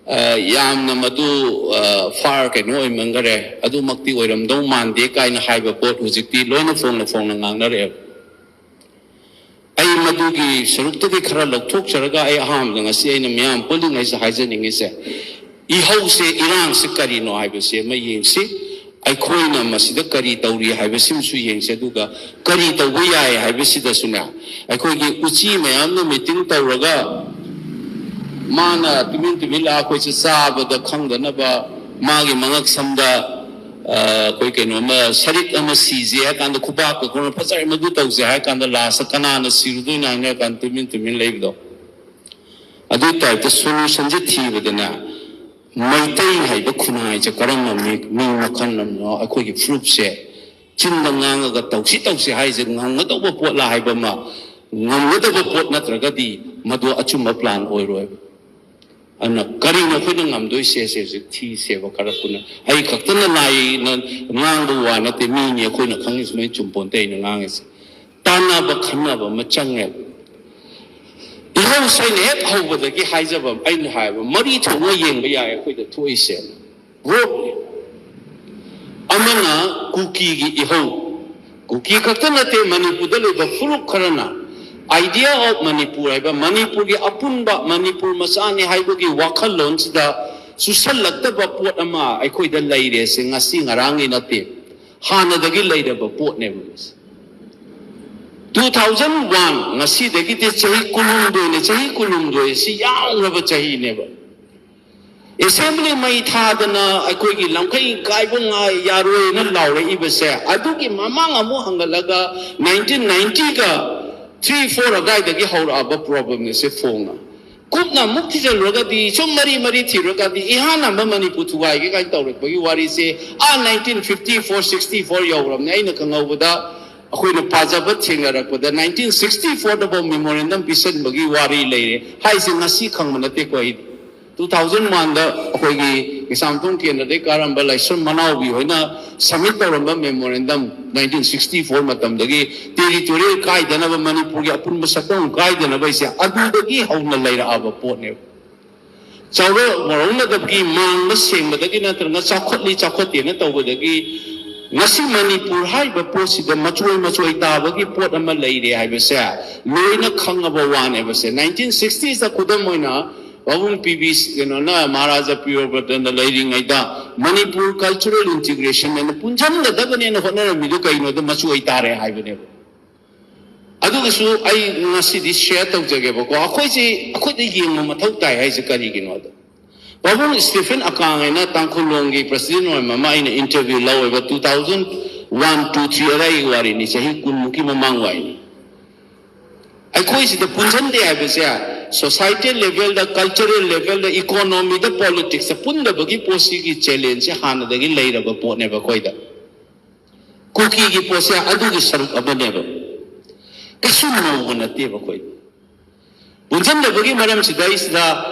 ꯑ, ꯌꯥꯝꯅ ꯃꯗꯨ, ꯑ, ꯐꯥꯔ ꯀꯩꯅꯣ ꯑꯣꯏꯃꯟꯈꯔꯦ, ꯑꯗꯨꯃꯛꯇꯤ ꯑꯣꯏꯔꯝꯗꯧ ꯃꯥꯟꯗꯦ ꯀꯥꯏꯅ ꯍꯥꯏꯕ ꯄꯣꯠ ꯍꯧꯖꯤꯛꯇꯤ ꯂꯣꯏꯅ ꯐꯣꯡꯅ ꯐꯣꯡꯅ ꯉꯥꯡꯅꯔꯛꯑꯦꯕ꯫ ꯑꯩ ꯃꯗꯨꯒꯤ ꯁꯔꯨꯛꯇꯒꯤ ꯈꯔ ꯂꯧꯊꯣꯛꯆꯔꯒ ꯑꯩ ꯑꯍꯥꯟꯕꯗ ꯉꯁꯤ ꯑꯩꯅ ꯃꯤꯌꯥꯝ ꯄꯨꯜꯂꯤꯉꯩꯁꯤꯗ ꯍꯥꯏꯖꯅꯤꯡꯉꯤꯁꯦ, ꯏꯍꯧꯁꯦ, ꯏꯔꯥꯡꯁꯦ ꯀꯔꯤꯅꯣ ꯍꯥꯏꯕꯁꯦ ꯑꯃ ꯌꯦꯡꯁꯤ꯫ ꯑꯩꯈꯣꯏꯅ ꯃꯁꯤꯗ ꯀꯔꯤ ꯇꯧꯔꯤ ꯍꯥꯏꯕꯁꯤꯃꯁꯨ ꯌꯦꯡꯁꯤ, ꯑꯗꯨꯒ ꯀꯔꯤ ꯇꯧꯕ ꯌꯥꯏ ꯍꯥꯏꯕꯁꯤꯗꯁꯨꯅꯦ, ꯑꯩꯈꯣꯏꯒꯤ ꯎꯆꯤ ꯃꯌꯥꯝꯅ ꯃꯤꯇꯤꯡ ꯇꯧꯔꯒ ꯃꯥꯅ ꯇꯨꯃꯤꯟ ꯇꯨꯃꯤꯟ ꯂꯥꯛꯑ ꯑꯩꯈꯣꯏꯁꯦ ꯆꯥꯕꯗ ꯈꯪꯗꯅꯕ ꯃꯥꯒꯤ ꯃꯉꯛ ꯁꯝꯗ, ꯑ, ꯑꯩꯈꯣꯏ ꯀꯩꯅꯣꯝꯃ ꯁꯔꯤꯛ ꯑꯃ ꯁꯤꯁꯦ ꯍꯥꯏ ꯀꯥꯟꯗ ꯈꯨꯕꯥꯛꯀ ꯈꯨꯔ ꯐꯖꯔꯦ ꯃꯗꯨ ꯇꯧꯁꯦ ꯍꯥꯏ ꯀꯥꯟꯗ ꯂꯥꯁꯇ ꯀꯅꯥꯅ ꯁꯤꯔꯨꯗꯣꯏꯅꯣ ꯍꯥꯏꯅ ꯍꯥꯏ ꯀꯥꯟꯗ ꯇꯨꯃꯤꯟ ꯇꯨꯃꯤꯟ ꯂꯩꯕꯗꯣ꯫ ꯑꯗꯨꯒꯤ ꯇꯥꯏꯞꯇ ꯁꯣꯂꯨꯁꯟꯁꯦ ꯊꯤꯕꯗꯅꯦ, ꯃꯩꯇꯩ ꯍꯥꯏꯕ ꯈꯨꯟꯅꯥꯏꯁꯦ ꯀꯔꯝꯕ ꯃꯤ, ꯃꯤ ꯃꯈꯜ ꯑꯃꯅꯣ? ꯑꯩꯈꯣꯏꯒꯤ ꯐꯨꯔꯨꯞꯁꯦ ꯆꯤꯟꯗ ꯉꯥꯡꯉꯒ ꯇꯧꯁꯤ ꯇꯧꯁꯤ ꯍꯥꯏꯁꯦ ꯉꯝꯒꯗꯧꯕ ꯄꯣꯠꯂ ꯍꯥꯏꯕ ꯑꯃ, ꯉꯝꯒꯗꯕ ꯄꯣꯠ ꯅꯠꯇ꯭ꯔꯒꯗꯤ ꯃꯗꯨ ꯑꯆꯨꯝꯕ ꯄ꯭ꯂꯥꯟ ꯑꯣꯏꯔꯣꯏꯕ꯫ ꯑꯗꯨꯅ ꯀꯔꯤꯅꯣ ꯑꯩꯈꯣꯏꯅ ꯉꯝꯗꯣꯏꯁꯦ? ꯁꯦ ꯍꯧꯖꯤꯛ ꯊꯤꯁꯦꯕ ꯈꯔ ꯄꯨꯟꯅ꯫ ꯑꯩ ꯈꯛꯇꯅ ꯂꯥꯏꯅ ꯉꯥꯡꯕ ꯋꯥ ꯅꯠꯇꯦ, ꯃꯤꯅꯤ ꯑꯩꯈꯣꯏꯅ ꯈꯪꯉꯤꯁꯦ ꯂꯣꯏ ꯆꯨꯝꯄꯣꯟꯇꯦ ꯑꯩꯅ ꯉꯥꯡꯉꯤꯁꯦ꯫ ꯇꯥꯟꯅꯕ ꯈꯟꯅꯕ ꯑꯃ ꯆꯪꯉꯦꯕ꯫ ꯁꯩꯅ ꯍꯦꯛ ꯍꯧꯕꯗꯒꯤ ꯍꯥꯏꯖꯕ ꯑꯩꯅ ꯍꯥꯏꯕ ꯃꯔꯤ ꯊꯣꯛꯅ ꯌꯦꯡꯕ ꯌꯥꯏ ꯑꯩꯈꯣꯏꯗ ꯊꯣꯛꯏꯁꯦ꯫ ꯒ꯭ꯔꯨꯞ ꯑꯃꯅ ꯀꯨꯀꯤꯒꯤ ꯏꯍꯧ꯫ ꯀꯨꯀꯤ ꯈꯛꯇ ꯅꯠꯇꯦ, ꯃꯅꯤꯄꯨꯔꯗ ꯂꯩꯕ ꯐꯨꯔꯨꯞ ꯈꯔꯅ idea of ꯃꯅꯤꯄꯨꯔ ꯍꯥꯏꯕ, ꯃꯅꯤꯄꯨꯔꯒꯤ ꯑꯄꯨꯟꯕ, ꯃꯅꯤꯄꯨꯔ ꯃꯆꯥꯅꯤ ꯍꯥꯏꯕꯒꯤ ꯋꯥꯈꯜꯂꯣꯟꯁꯤꯗ ꯆꯨꯁꯜꯂꯛꯇꯕ ꯄꯣꯠ ꯑꯃ ꯑꯩꯈꯣꯏꯗ ꯂꯩꯔꯦꯁꯦ ꯉꯁꯤ ꯉꯔꯥꯡꯒꯤ ꯅꯠꯇꯦ, ꯍꯥꯟꯅꯗꯒꯤ ꯂꯩꯔꯕ ꯄꯣꯠꯅꯦꯕ꯫ ꯇꯨ ꯊꯥꯎꯖꯟ ꯋꯥꯟ, ꯉꯁꯤꯗꯒꯤꯗꯤ ꯆꯍꯤ ꯀꯨꯟꯍꯨꯝꯗꯣꯏꯅꯦ, ꯆꯍꯤ ꯀꯨꯟꯍꯨꯝꯗꯣꯏ ꯑꯁꯤ ꯌꯥꯝꯂꯕ ꯆꯍꯤꯅꯦꯕ꯫ ꯑꯦꯁꯦꯝꯕ꯭ꯂꯤ ꯃꯩ ꯊꯥꯗꯅ ꯑꯩꯈꯣꯏꯒꯤ ꯂꯝꯈꯩ ꯀꯥꯏꯕ ꯉꯥꯏ ꯌꯥꯔꯣꯏꯅ ꯂꯥꯎꯔꯛꯏꯕꯁꯦ, ꯑꯗꯨꯒꯤ ꯃꯃꯥꯡ ꯑꯃꯨꯛ ꯍꯪꯒꯠꯂꯒ ꯅꯥꯏꯟꯇꯤꯟ ꯅꯥꯏꯟꯇꯤꯒ ꯊ꯭ꯔꯤ ꯐꯣꯔ ꯑꯗꯨꯋꯥꯏꯗꯒꯤ ꯍꯧꯔꯛꯑꯕ ꯄ꯭ꯔꯣꯕ꯭ꯂꯦꯝꯅꯦ ꯁꯦ ꯐꯣꯡꯅ꯫ ꯀꯨꯞꯅ ꯑꯃꯨꯛ ꯊꯤꯖꯤꯜꯂꯨꯔꯒꯗꯤ, ꯁꯨꯝ ꯃꯔꯤ ꯃꯔꯤ ꯊꯤꯔꯨꯔꯒꯗꯤ, ꯏꯍꯥꯟ ꯍꯥꯟꯕ ꯃꯅꯤꯄꯨꯔ ꯊꯨꯒꯥꯏꯒꯦ ꯀꯥꯏꯅ ꯇꯧꯔꯛꯄꯒꯤ ꯋꯥꯔꯤꯁꯦ ꯑꯥ nineteen fifty four sixty four ꯌꯧꯔꯕꯅꯦ꯫ ꯑꯩꯅ ꯈꯪꯍꯧꯕꯗ, ꯑꯩꯈꯣꯏꯅ ꯄꯥꯖꯕ ꯊꯦꯡꯅꯔꯛꯄꯗ ꯅꯥꯏꯟꯇꯤꯟ ꯁꯤꯛꯁꯇꯤ ꯐꯣꯔꯗꯐꯥꯎ ꯃꯦꯃꯣꯔꯦꯟꯗꯝ ꯄꯤꯁꯟꯕꯒꯤ ꯋꯥꯔꯤ ꯂꯩꯔꯦ ꯍꯥꯏꯁꯦ ꯉꯁꯤ ꯈꯪꯕ ꯅꯠꯇꯦꯀꯣ꯫ ꯑꯩ ꯇꯨ ꯊꯥꯎꯖꯟ ꯋꯥꯟꯗ ꯑꯩꯈꯣꯏꯒꯤ ꯀꯩꯁꯥꯝꯊꯣꯡ ꯀꯦꯟꯗ꯭ꯔꯗꯒꯤ ꯀꯥꯔꯝꯕ ꯂꯥꯏꯁ꯭ꯔꯝ ꯃꯅꯥꯎꯕꯤ ꯍꯣꯏꯅ ꯁꯕꯃꯤꯠ ꯇꯧꯔꯝꯕ ꯃꯦꯃꯣꯔꯦꯟꯗꯝ, ꯅꯥꯏꯟꯇꯤꯟ ꯁꯤꯛꯁꯇꯤ ꯐꯣꯔ ꯃꯇꯝꯗꯒꯤ ꯇꯦꯔꯤꯇꯣꯔꯤꯌꯦꯜ ꯀꯥꯏꯗꯅꯕ, ꯃꯅꯤꯄꯨꯔꯒꯤ ꯑꯄꯨꯟꯕ ꯁꯛꯇꯝ ꯀꯥꯏꯗꯅꯕ ꯍꯥꯏꯁꯦ ꯑꯗꯨꯗꯒꯤ ꯍꯧꯅ ꯂꯩꯔꯛꯑꯕ ꯄꯣꯠꯅꯦꯕ꯫ ꯆꯥꯎꯔ ꯃꯔꯧꯅꯗꯕꯒꯤ ꯃꯥꯡꯕ ꯁꯦꯡꯕꯗꯒꯤ ꯅꯠꯇ꯭ꯔꯒ ꯆꯥꯎꯈꯠꯂꯤ ꯆꯥꯎꯈꯠꯇꯦꯅ ꯇꯧꯕꯗꯒꯤ ꯉꯁꯤ ꯃꯅꯤꯄꯨꯔ ꯍꯥꯏꯔꯤꯕ ꯄꯣꯠꯁꯤꯗ ꯃꯆꯣꯏ ꯃꯆꯣꯏ ꯇꯥꯕꯒꯤ ꯄꯣꯠ ꯑꯃ ꯂꯩꯔꯦ ꯍꯥꯏꯕꯁꯦ ꯂꯣꯏꯅ ꯈꯪꯉꯕ ꯋꯥꯅꯦꯕꯁꯦ꯫ ꯅꯥꯏꯟꯇꯤꯟ ꯁꯤꯛꯁꯇꯤꯁꯇ ꯈꯨꯗꯝ ꯑꯣꯏꯅ ꯄꯥꯕꯨꯡ ꯄꯤ ꯕꯤ ꯀꯩꯅꯣꯅ, ꯃꯍꯥꯔꯥꯖꯥ ꯄ꯭ꯔꯤꯌꯣꯕ꯭ꯔꯇꯅ ꯂꯩꯔꯤꯉꯩꯗ ꯃꯅꯤꯄꯨꯔ ꯀꯜꯆꯔꯦꯜ ꯏꯟꯇꯤꯒ꯭ꯔꯦꯁꯟ ꯍꯥꯏꯅ ꯄꯨꯟꯁꯤꯟꯒꯗꯕꯅꯦꯅ ꯍꯣꯠꯅꯔꯝꯃꯤꯗꯨ ꯀꯩꯅꯣꯗ ꯃꯆꯣꯏ ꯇꯥꯔꯦ ꯍꯥꯏꯕꯅꯦꯕ꯫ ꯑꯗꯨꯒꯁꯨ ꯑꯩ ꯉꯁꯤꯗꯤ ꯁꯤꯌꯔ ꯇꯧꯖꯒꯦꯕꯀꯣ꯫ ꯑꯩꯈꯣꯏꯁꯤ, ꯑꯩꯈꯣꯏꯗ ꯌꯦꯡꯕ ꯃꯊꯧ ꯇꯥꯏ ꯍꯥꯏꯁꯦ ꯀꯔꯤꯒꯤꯅꯣꯗ, ꯄꯥꯕꯨꯡ ꯁ꯭ꯇꯤꯐꯦꯟ ꯑꯀꯥꯡ ꯍꯥꯏꯅ ꯇꯥꯡꯈꯨꯜꯂꯣꯡꯒꯤ ꯄ꯭ꯔꯁꯤꯗꯦꯟ ꯑꯣꯏꯔꯝꯕ ꯑꯃ ꯑꯩꯅ ꯏꯟꯇꯔꯚ꯭ꯌꯨ ꯂꯧꯋꯦꯕ, two thousand one, two, three ꯑꯗꯥꯏꯒꯤ ꯋꯥꯔꯤꯅꯤ, ꯆꯍꯤ ꯀꯨꯟꯃꯨꯛꯀꯤ ꯃꯃꯥꯡ ꯋꯥꯔꯤꯅꯤ꯫ ꯑꯩꯈꯣꯏꯁꯤꯗ ꯄꯨꯟꯁꯤꯟꯗꯦ ꯍꯥꯏꯕꯁꯦ, ꯁꯣꯁꯥꯏꯇꯤ ꯂꯦꯚꯦꯜꯗ, ꯀꯜꯆꯔꯦꯜ ꯂꯦꯚꯦꯜꯗ, ꯏꯀꯣꯅꯣꯃꯤꯗ, ꯄꯣꯂꯤꯇꯤꯛꯁꯇ ꯄꯨꯟꯗꯕꯒꯤ ꯄꯣꯠꯁꯤꯒꯤ ꯆꯦꯂꯦꯟꯖꯁꯦ ꯍꯥꯟꯅꯗꯒꯤ ꯂꯩꯔꯕ ꯄꯣꯠꯅꯦꯕ ꯑꯩꯈꯣꯏꯗ꯫ ꯀꯨꯀꯤꯒꯤ ꯄꯣꯠꯁꯦ ꯑꯗꯨꯒꯤ ꯁꯔꯨꯛ ꯑꯃꯅꯦꯕ, ꯀꯩꯁꯨ ꯅꯧꯕ ꯅꯠꯇꯦꯕ ꯑꯩꯈꯣꯏ꯫ ꯄꯨꯟꯁꯤꯟꯗꯕꯒꯤ ꯃꯔꯝꯁꯤꯗꯩꯁꯤꯗ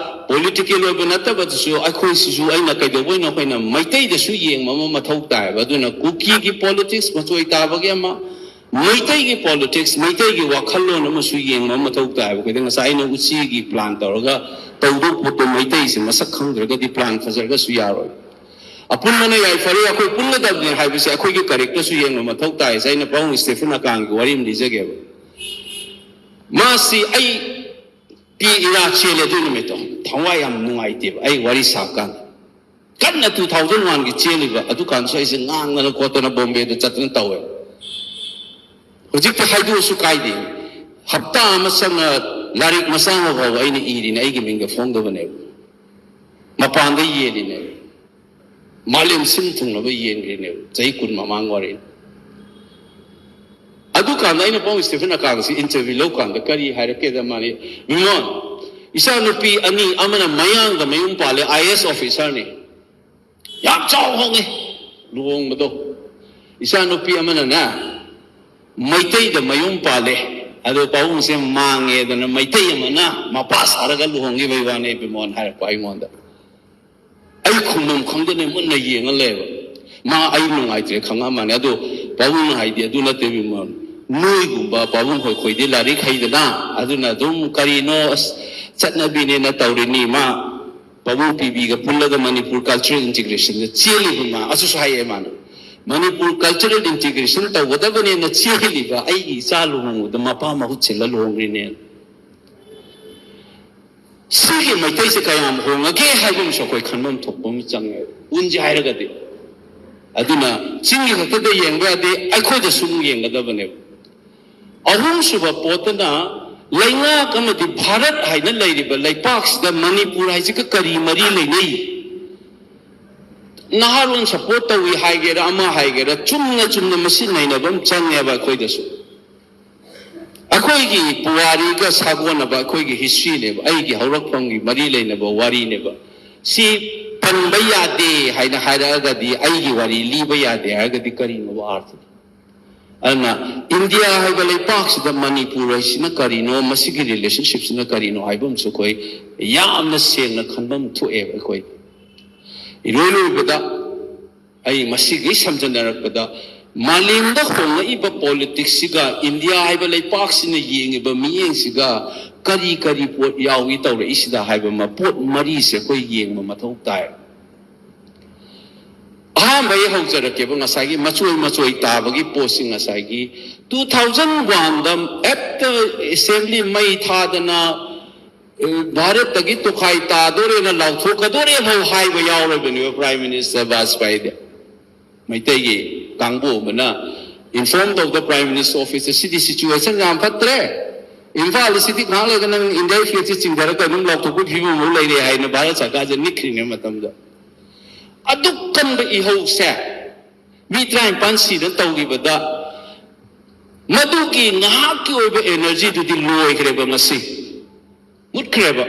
ꯄꯣꯂꯤꯇꯤꯀꯦꯜ ꯑꯣꯏꯕ ꯅꯠꯇꯕꯗꯨꯁꯨ ꯑꯩꯈꯣꯏꯁꯤꯁꯨ ꯑꯩꯅ ꯀꯩꯗꯧꯕꯩꯅꯣ, ꯑꯩꯈꯣꯏꯅ ꯃꯩꯇꯩꯗꯁꯨ ꯌꯦꯡꯕ ꯑꯃ ꯃꯊꯧ ꯇꯥꯏꯌꯦꯕ꯫ ꯑꯗꯨꯅ ꯀꯨꯀꯤꯒꯤ ꯄꯣꯂꯤꯇꯤꯛꯁ ꯃꯆꯣꯏ ꯇꯥꯕꯒꯤ ꯑꯃ, ꯃꯩꯇꯩꯒꯤ ꯄꯣꯂꯤꯇꯤꯛꯁ, ꯃꯩꯇꯩꯒꯤ ꯋꯥꯈꯜꯂꯣꯟ ꯑꯃꯁꯨ ꯌꯦꯡꯕ ꯃꯊꯧ ꯇꯥꯏꯕ꯫ ꯑꯩꯈꯣꯏꯗ ꯉꯁꯥꯏ ꯑꯩꯅ ꯎꯆꯤꯒꯤ ꯄ꯭ꯂꯥꯟ ꯇꯧꯔꯒ ꯇꯧꯗꯧ ꯄꯣꯠꯇꯣ ꯃꯩꯇꯩꯁꯦ ꯃꯁꯛ ꯈꯪꯗ꯭ꯔꯒꯗꯤ ꯄ꯭ꯂꯥꯟ ꯐꯖꯔꯒꯁꯨ ꯌꯥꯔꯣꯏ꯫ ꯑꯄꯨꯟꯕꯅ ꯌꯥꯏꯐꯔꯦ, ꯑꯩꯈꯣꯏ ꯄꯨꯟꯒꯗꯕꯅꯦ ꯍꯥꯏꯕꯁꯦ ꯑꯩꯈꯣꯏꯒꯤ ꯀꯔꯦꯛꯇꯔꯁꯨ ꯌꯦꯡꯕ ꯃꯊꯧ ꯇꯥꯏꯁꯦ꯫ ꯑꯩꯅ ꯄꯥꯕꯨꯡ ꯁ꯭ꯇꯦꯐꯦꯟ ꯑꯀꯥꯡꯒꯤ ꯋꯥꯔꯤ ꯑꯃ ꯂꯤꯖꯒꯦꯕ꯫ ꯃꯥꯁꯤ ꯑꯩ ꯄꯤ ꯏꯔꯥ ꯆꯦꯜꯂꯦ ꯑꯗꯨ ꯅꯨꯃꯤꯠꯇꯣ꯫ ꯊꯋꯥꯏ ꯌꯥꯝ ꯅꯨꯡꯉꯥꯏꯇꯦꯕ ꯑꯩ ꯋꯥꯔꯤ ꯁꯥꯀꯥꯟꯗ꯫ ꯀꯟꯅ ꯇꯨ ꯊꯥꯎꯖꯟ ꯋꯥꯟꯒꯤ ꯆꯦꯜꯂꯤꯕ ꯑꯗꯨꯀꯥꯟꯗꯁꯨ ꯑꯩꯁꯦ ꯉꯥꯡꯗꯅ ꯈꯣꯠꯇꯅ ꯕꯣꯝꯕꯦꯗ ꯆꯠꯇꯅ ꯇꯧꯋꯦ꯫ ꯍꯧꯖꯤꯛꯇꯤ ꯍꯥꯏꯗꯣꯛꯑꯁꯨ ꯀꯥꯏꯗꯦ꯫ ꯍꯞꯇꯥ ꯑꯃ ꯆꯪꯅ ꯂꯥꯏꯔꯤꯛ ꯃꯆꯥ ꯑꯃ ꯐꯥꯎꯕ ꯑꯩꯅ ꯏꯔꯤꯅꯦ, ꯑꯩꯒꯤ ꯃꯤꯡꯗ ꯐꯣꯡꯗꯕꯅꯦꯕ꯫ ꯃꯄꯥꯟꯗ ꯌꯦꯜꯂꯤꯅꯦꯕ꯫ ꯃꯥꯂꯦꯝ ꯁꯤꯟ ꯊꯨꯡꯅꯕ ꯌꯦꯟꯈ꯭ꯔꯤꯅꯦꯕ, ꯆꯍꯤ ꯀꯨꯟ ꯃꯃꯥꯡ ꯋꯥꯔꯤꯅꯤ꯫ ꯑꯗꯨꯀꯥꯟꯗ ꯑꯩꯅ ꯄꯥꯎ ꯁ꯭ꯇꯦꯐꯦꯟ ꯑꯀꯥꯡꯁꯤ ꯏꯟꯇꯔꯚ꯭ꯌꯨ ꯂꯧꯀꯥꯟꯗ ꯀꯔꯤ ꯍꯥꯏꯔꯛꯀꯦꯗ, ꯃꯥꯅꯤ, "ꯃꯤꯉꯣꯟ, ꯏꯆꯥꯅꯨꯄꯤ ꯑꯅꯤ, ꯑꯃꯅ ꯃꯌꯥꯡꯗ ꯃꯌꯨꯝ ꯄꯥꯜꯂꯦ, ꯑꯥꯏ ꯑꯦ ꯑꯦꯁ ꯑꯣꯐꯤꯁꯥꯔꯅꯤ, ꯌꯥꯝ ꯆꯥꯎ ꯍꯣꯡꯉꯦ ꯂꯨꯍꯣꯡꯕꯗꯣ꯫ ꯏꯆꯥꯅꯨꯄꯤ ꯑꯃꯅꯅꯦ ꯃꯩꯇꯩꯗ ꯃꯌꯨꯝ ꯄꯥꯜꯂꯦ, ꯑꯗꯣ ꯄꯥꯕꯨꯡꯁꯦ ꯃꯥꯡꯉꯦꯗꯅ ꯃꯩꯇꯩ ꯑꯃꯅ ꯃꯄꯥ ꯁꯥꯔꯒ ꯂꯨꯍꯣꯡꯈꯤꯕꯩ ꯋꯥꯅꯦ ꯏꯕꯨꯡꯉꯣꯅ" ꯍꯥꯏꯔꯛꯄ ꯑꯩꯉꯣꯟꯗ꯫ ꯑꯩ ꯈꯨꯝꯐꯝ ꯈꯪꯗꯅ ꯃꯨꯟꯅ ꯌꯦꯡꯉ ꯂꯩꯕ꯫ ꯃꯥ ꯑꯩ ꯅꯨꯡꯉꯥꯏꯇ꯭ꯔꯦ ꯈꯪꯉꯝꯃꯅꯤ꯫ ꯑꯗꯣ ꯄꯥꯕꯨꯡꯅ ꯍꯥꯏꯗꯤ ꯑꯗꯨ ꯅꯠꯇꯦ ꯏꯕꯨꯡꯉꯣ, ꯅꯣꯏꯒꯨꯝꯕ ꯄꯥꯕꯨꯡ ꯍꯣꯏ, ꯑꯩꯈꯣꯏꯗꯤ ꯂꯥꯏꯔꯤꯛ ꯍꯩꯗꯅ, ꯑꯗꯨꯅ ꯑꯗꯨꯝ ꯀꯔꯤꯅꯣ ꯑꯁ ꯆꯠꯅꯕꯤꯅꯦꯅ ꯇꯧꯔꯤꯅꯤ꯫ ꯃꯥ ꯄꯥꯕꯨꯡ ꯄꯤꯕꯤꯒ ꯄꯨꯜꯂꯒ ꯃꯅꯤꯄꯨꯔ ꯀꯜꯆꯔꯦꯜ ꯏꯟꯇꯤꯒ꯭ꯔꯦꯁꯟꯗ ꯆꯦꯜꯂꯤꯕ ꯃꯥ꯫ ꯑꯁꯨꯁꯨ ꯍꯥꯏꯌꯦ ꯃꯥꯅ, "ꯃꯅꯤꯄꯨꯔ ꯀꯜꯆꯔꯦꯜ ꯏꯟꯇꯤꯒ꯭ꯔꯦꯁꯟ ꯇꯧꯒꯗꯕꯅꯦꯅ ꯆꯦꯜꯂꯤꯕ ꯑꯩꯒꯤ ꯏꯆꯥ ꯂꯨꯍꯣꯡꯕꯗ ꯃꯄꯥ ꯃꯍꯨꯠ ꯁꯤꯜꯂ ꯂꯨꯍꯣꯡꯈ꯭ꯔꯤꯅꯦ"꯫ ꯁꯤꯒꯤ ꯃꯩꯇꯩꯁꯦ ꯀꯌꯥꯝ ꯍꯣꯡꯉꯒꯦ ꯍꯥꯏꯕ ꯑꯃꯁꯨ ꯑꯩꯈꯣꯏ ꯈꯟꯐꯝ ꯊꯣꯛꯄ ꯑꯃ ꯆꯪꯉꯦ꯫ ꯎꯟꯁꯦ ꯍꯥꯏꯔꯒꯗꯤ꯫ ꯑꯗꯨꯅ ꯆꯤꯡꯒꯤ ꯈꯛꯇꯗ ꯌꯦꯡꯕ ꯌꯥꯗꯦ, ꯑꯩꯈꯣꯏꯗꯁꯨ ꯑꯃꯨꯛ ꯌꯦꯡꯒꯗꯕꯅꯦꯕ꯫ ꯑꯍꯨꯝꯁꯨꯕ ꯄꯣꯠꯇꯅ, ꯂꯩꯉꯥꯛ ꯑꯃꯗꯤ ꯚꯥꯔꯠ ꯍꯥꯏꯅ ꯂꯩꯔꯤꯕ ꯂꯩꯄꯥꯛꯁꯤꯗ ꯃꯅꯤꯄꯨꯔ ꯍꯥꯏꯁꯤꯒ ꯀꯔꯤ ꯃꯔꯤ ꯂꯩꯅꯩ? ꯅꯍꯥꯔꯣꯟ ꯁꯞꯄꯣꯔꯠ ꯇꯧꯏ ꯍꯥꯏꯒꯦꯔꯥ, ꯑꯃ ꯍꯥꯏꯒꯦꯔꯥ, ꯆꯨꯝꯅ ꯆꯨꯝꯅ ꯃꯁꯤ ꯅꯩꯅꯕ ꯑꯃ ꯆꯪꯉꯦꯕ ꯑꯩꯈꯣꯏꯗꯁꯨ꯫ ꯑꯩꯈꯣꯏꯒꯤ ꯄꯨꯋꯥꯔꯤꯒ ꯁꯥꯒꯣꯟꯅꯕ ꯑꯩꯈꯣꯏꯒꯤ ꯍꯤꯁꯇ꯭ꯔꯤꯅꯦꯕ, ꯑꯩꯒꯤ ꯍꯧꯔꯛꯐꯝꯒꯤ ꯃꯔꯤ ꯂꯩꯅꯕ ꯋꯥꯔꯤꯅꯦꯕ꯫ ꯁꯤ ꯄꯟꯕ ꯌꯥꯗꯦ ꯍꯥꯏꯅ ꯍꯥꯏꯔꯛꯑꯒꯗꯤ, ꯑꯩꯒꯤ ꯋꯥꯔꯤ ꯂꯤꯕ ꯌꯥꯗꯦ ꯍꯥꯏꯔꯒꯗꯤ ꯀꯔꯤꯅꯣꯕ ꯑꯥꯔꯊꯗꯣ? ꯑꯗꯨꯅ ꯏꯟꯗꯤꯌꯥ ꯍꯥꯏꯕ ꯂꯩꯄꯥꯛꯁꯤꯗ ꯃꯅꯤꯄꯨꯔ ꯍꯥꯏꯁꯤꯅ ꯀꯔꯤꯅꯣ, ꯃꯁꯤꯒꯤ ꯔꯤꯂꯦꯁꯟꯁꯤꯞꯁꯤꯅ ꯀꯔꯤꯅꯣ ꯍꯥꯏꯕ ꯑꯃꯁꯨ ꯑꯩꯈꯣꯏ ꯌꯥꯝꯅ ꯁꯦꯡꯅ ꯈꯟꯐꯝ ꯊꯣꯛꯑꯦꯕ ꯑꯩꯈꯣꯏ꯫ ꯏꯔꯣꯏ ꯂꯣꯏꯕꯗ ꯑꯩ ꯃꯁꯤꯒꯤ ꯁꯝꯖꯟꯅꯔꯛꯄꯗ ꯃꯥꯂꯦꯝꯗ ꯍꯣꯡꯂꯛꯏꯕ ꯄꯣꯂꯤꯇꯤꯛꯁꯁꯤꯒ ꯏꯟꯗꯤꯌꯥ ꯍꯥꯏꯕ ꯂꯩꯄꯥꯛꯁꯤꯅ ꯌꯦꯡꯉꯤꯕ ꯃꯤꯠꯌꯦꯡꯁꯤꯒ ꯀꯔꯤ ꯀꯔꯤ ꯄꯣꯠ ꯌꯥꯎꯏ ꯇꯧꯔꯛꯏꯁꯤꯗ ꯍꯥꯏꯕ ꯃꯄꯣꯠ ꯃꯔꯤꯁꯦ ꯑꯩꯈꯣꯏ ꯌꯦꯡꯕ ꯃꯊꯧ ꯇꯥꯏ꯫ ꯑꯍꯥꯟꯕ ꯑꯩ ꯍꯧꯖꯔꯛꯀꯦꯕ, ꯉꯁꯥꯏꯒꯤ ꯃꯆꯣꯏ ꯃꯆꯣꯏ ꯇꯥꯕꯒꯤ ꯄꯣꯠꯁꯤ ꯉꯁꯥꯏꯒꯤ two thousand one the at the assembly ꯃꯩ ꯊꯥꯗꯅ, ꯑꯦ, ꯚꯥꯔꯠꯇꯒꯤ ꯇꯣꯈꯥꯏ ꯇꯥꯗꯣꯔꯦꯅ ꯂꯥꯎꯊꯣꯛꯀꯗꯣꯔꯦ ꯐꯥꯎ ꯍꯥꯏꯕ ꯌꯥꯎꯔꯕꯅꯦꯕ ꯄ꯭ꯔꯥꯏꯝ ꯃꯤꯅꯤꯁꯇꯔ ꯕꯥꯖꯄꯥꯏꯗꯤ꯫ ꯃꯩꯇꯩꯒꯤ ꯀꯥꯡꯕꯨ ꯑꯃꯅ ꯏꯟꯐꯣꯔꯝ ꯇꯧꯗ ꯄ꯭ꯔꯥꯏꯝ ꯃꯤꯅꯤꯁꯇꯔ ꯑꯣꯐꯤꯁꯇ, "ꯁꯤꯗꯤ ꯁꯤꯆꯨꯋꯦꯁꯟ ꯌꯥꯝ ꯐꯠꯇ꯭ꯔꯦ, ꯏꯝꯐꯥꯜꯗ ꯁꯤꯗꯤ ꯉꯥꯏꯍꯥꯛ ꯂꯩꯔꯒ ꯅꯪ ꯏꯟꯗꯤꯌꯥ ꯐ꯭ꯂꯦꯒꯁꯤ ꯆꯤꯡꯊꯔꯒ ꯑꯗꯨꯝ ꯂꯥꯎꯊꯣꯛꯄꯒꯤ ꯐꯤꯕꯝ ꯑꯃ ꯂꯩꯔꯦ" ꯍꯥꯏꯅ ꯚꯥꯔꯠ ꯁꯔꯀꯥꯔꯁꯦ ꯅꯤꯛꯈ꯭ꯔꯤꯉꯩ ꯃꯇꯝꯗ꯫ ꯑꯗꯨꯛ ꯀꯟꯕ ꯏꯍꯧꯁꯦ ꯃꯤ ꯇꯔꯥꯅꯤꯄꯥꯟ ꯁꯤꯗ ꯇꯧꯈꯤꯕꯗ ꯃꯗꯨꯒꯤ ꯉꯥꯏꯍꯥꯛꯀꯤ ꯑꯣꯏꯕ ꯑꯦꯅꯔꯖꯤꯗꯨꯗꯤ ꯂꯣꯏꯈ꯭ꯔꯦꯕ, ꯉꯁꯤ ꯃꯨꯠꯈ꯭ꯔꯦꯕ꯫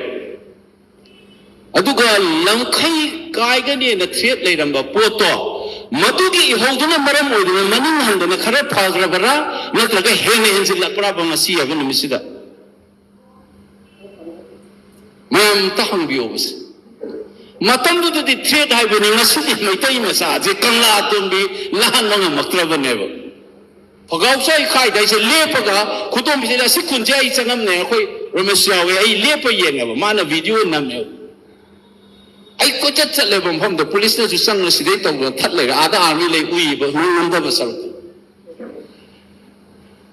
ꯑꯗꯨꯒ ꯂꯝꯈꯩ ꯀꯥꯏꯒꯅꯦꯅ ꯊ꯭ꯔꯦꯠ ꯂꯩꯔꯝꯕ ꯄꯣꯠꯇꯣ, ꯃꯗꯨꯒꯤ ꯏꯍꯧꯗꯨꯅ ꯃꯔꯝ ꯑꯣꯏꯗꯨꯅ ꯃꯅꯤꯡ ꯍꯟꯗꯅ ꯈꯔ ꯐꯈ꯭ꯔꯕ꯭ꯔꯥ, ꯅꯠꯇ꯭ꯔꯒ ꯍꯦꯟꯅ ꯍꯦꯟꯖꯤꯜꯂꯛꯄ꯭ꯔꯥꯕ ꯉꯁꯤ ꯍꯥꯏꯕ ꯅꯨꯃꯤꯠꯁꯤꯗ? ꯃꯌꯥꯝ ꯑꯝꯇ ꯍꯪꯕꯤꯌꯣꯕꯁꯦ꯫ ꯃꯇꯝꯗꯨꯗꯗꯤ ꯊ꯭ꯔꯦꯠ ꯍꯥꯏꯕꯅꯤ, ꯉꯁꯤꯗꯤ ꯃꯩꯇꯩ ꯃꯆꯥꯁꯦ ꯀꯪꯂꯥ ꯇꯣꯟꯕꯤ ꯂꯥꯟꯕ ꯉꯝꯃꯛꯇ꯭ꯔꯕꯅꯦꯕ꯫ ꯐꯒꯥꯎ ꯆꯥꯏ ꯈꯥꯏꯗ ꯑꯩꯁꯦ ꯂꯦꯞꯄꯒ ꯈꯨꯗꯣꯝꯕꯤꯁꯤꯗ ꯑꯁꯤ ꯈꯨꯟꯁꯦ ꯑꯩ ꯆꯪꯉꯝꯅꯦ, ꯑꯩꯈꯣꯏ ꯔꯣꯃꯦꯁ ꯌꯥꯎꯋꯦ, ꯑꯩ ꯂꯦꯞꯄ ꯌꯦꯡꯉꯦꯕ, ꯃꯥꯅ ꯚꯤꯗꯤꯑꯣ ꯅꯝꯃꯦꯕ꯫ ꯑꯩ ꯀꯣꯏꯆꯠ ꯆꯠꯂꯦꯕ ꯃꯐꯝꯗ, ꯄꯨꯂꯤꯁꯅꯁꯨ ꯆꯪꯉ ꯁꯤꯗꯩ ꯇꯧꯗꯅ ꯊꯠ ꯂꯩꯔꯦ, ꯑꯥꯗ ꯑꯥꯔꯃꯤ ꯂꯩ ꯎꯏꯕ ꯉꯝꯗꯕ ꯁꯔꯨꯛꯇ꯫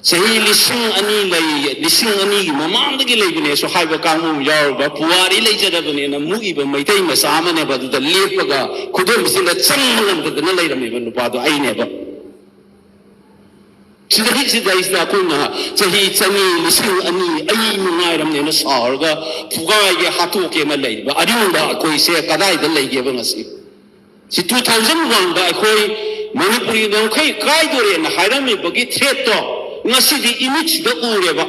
ꯆꯍꯤ ꯂꯤꯁꯤꯡ ꯑꯅꯤ ꯂꯩ, ꯂꯤꯁꯤꯡ ꯑꯅꯤꯒꯤ ꯃꯃꯥꯡꯗꯒꯤ ꯂꯩꯕꯅꯦꯁꯨ ꯍꯥꯏꯕ ꯀꯥꯡꯕꯨ ꯑꯃ ꯌꯥꯎꯔꯕ, ꯄꯨꯋꯥꯔꯤ ꯂꯩꯖꯔꯕꯅꯦꯅ ꯃꯨꯛꯏꯕ ꯃꯩꯇꯩ ꯃꯆꯥ ꯑꯃꯅꯦꯕ꯫ ꯑꯗꯨꯗ ꯂꯦꯞꯄꯒ ꯈꯨꯗꯣꯝꯕꯤꯁꯤꯗ ꯆꯪꯕ ꯉꯝꯗꯗꯅ ꯂꯩꯔꯝꯃꯤꯕ ꯅꯨꯄꯥꯗꯣ ꯑꯩꯅꯦꯕ꯫ ꯁꯤꯗꯩꯁꯤꯗꯩꯁꯤꯗ ꯑꯩꯈꯣꯏꯅ ꯆꯍꯤ ꯆꯅꯤ, ꯂꯤꯁꯤꯡ ꯑꯅꯤ ꯑꯩ ꯃꯉꯥꯏꯔꯝꯅꯦꯅ ꯁꯥꯎꯔꯒ ꯐꯨꯒꯥꯏꯒꯦ ꯍꯥꯠꯇꯣꯛꯀꯦꯅ ꯂꯩꯔꯤꯕ ꯑꯔꯤꯡꯕ ꯑꯩꯈꯣꯏꯁꯦ ꯀꯗꯥꯏꯗ ꯂꯩꯒꯦꯕ ꯉꯁꯤ? ꯁꯤ two thousand one ꯗ ꯑꯩꯈꯣꯏ ꯃꯅꯤꯄꯨꯔꯤ ꯉꯝꯈꯩ ꯀꯥꯏꯗꯣꯔꯦꯅ ꯍꯥꯏꯔꯝꯃꯤꯕꯒꯤ ꯊ꯭ꯔꯦꯠꯇꯣ ꯉꯁꯤꯗꯤ ꯏꯃꯤꯠꯁꯤꯗ ꯎꯔꯦꯕ꯫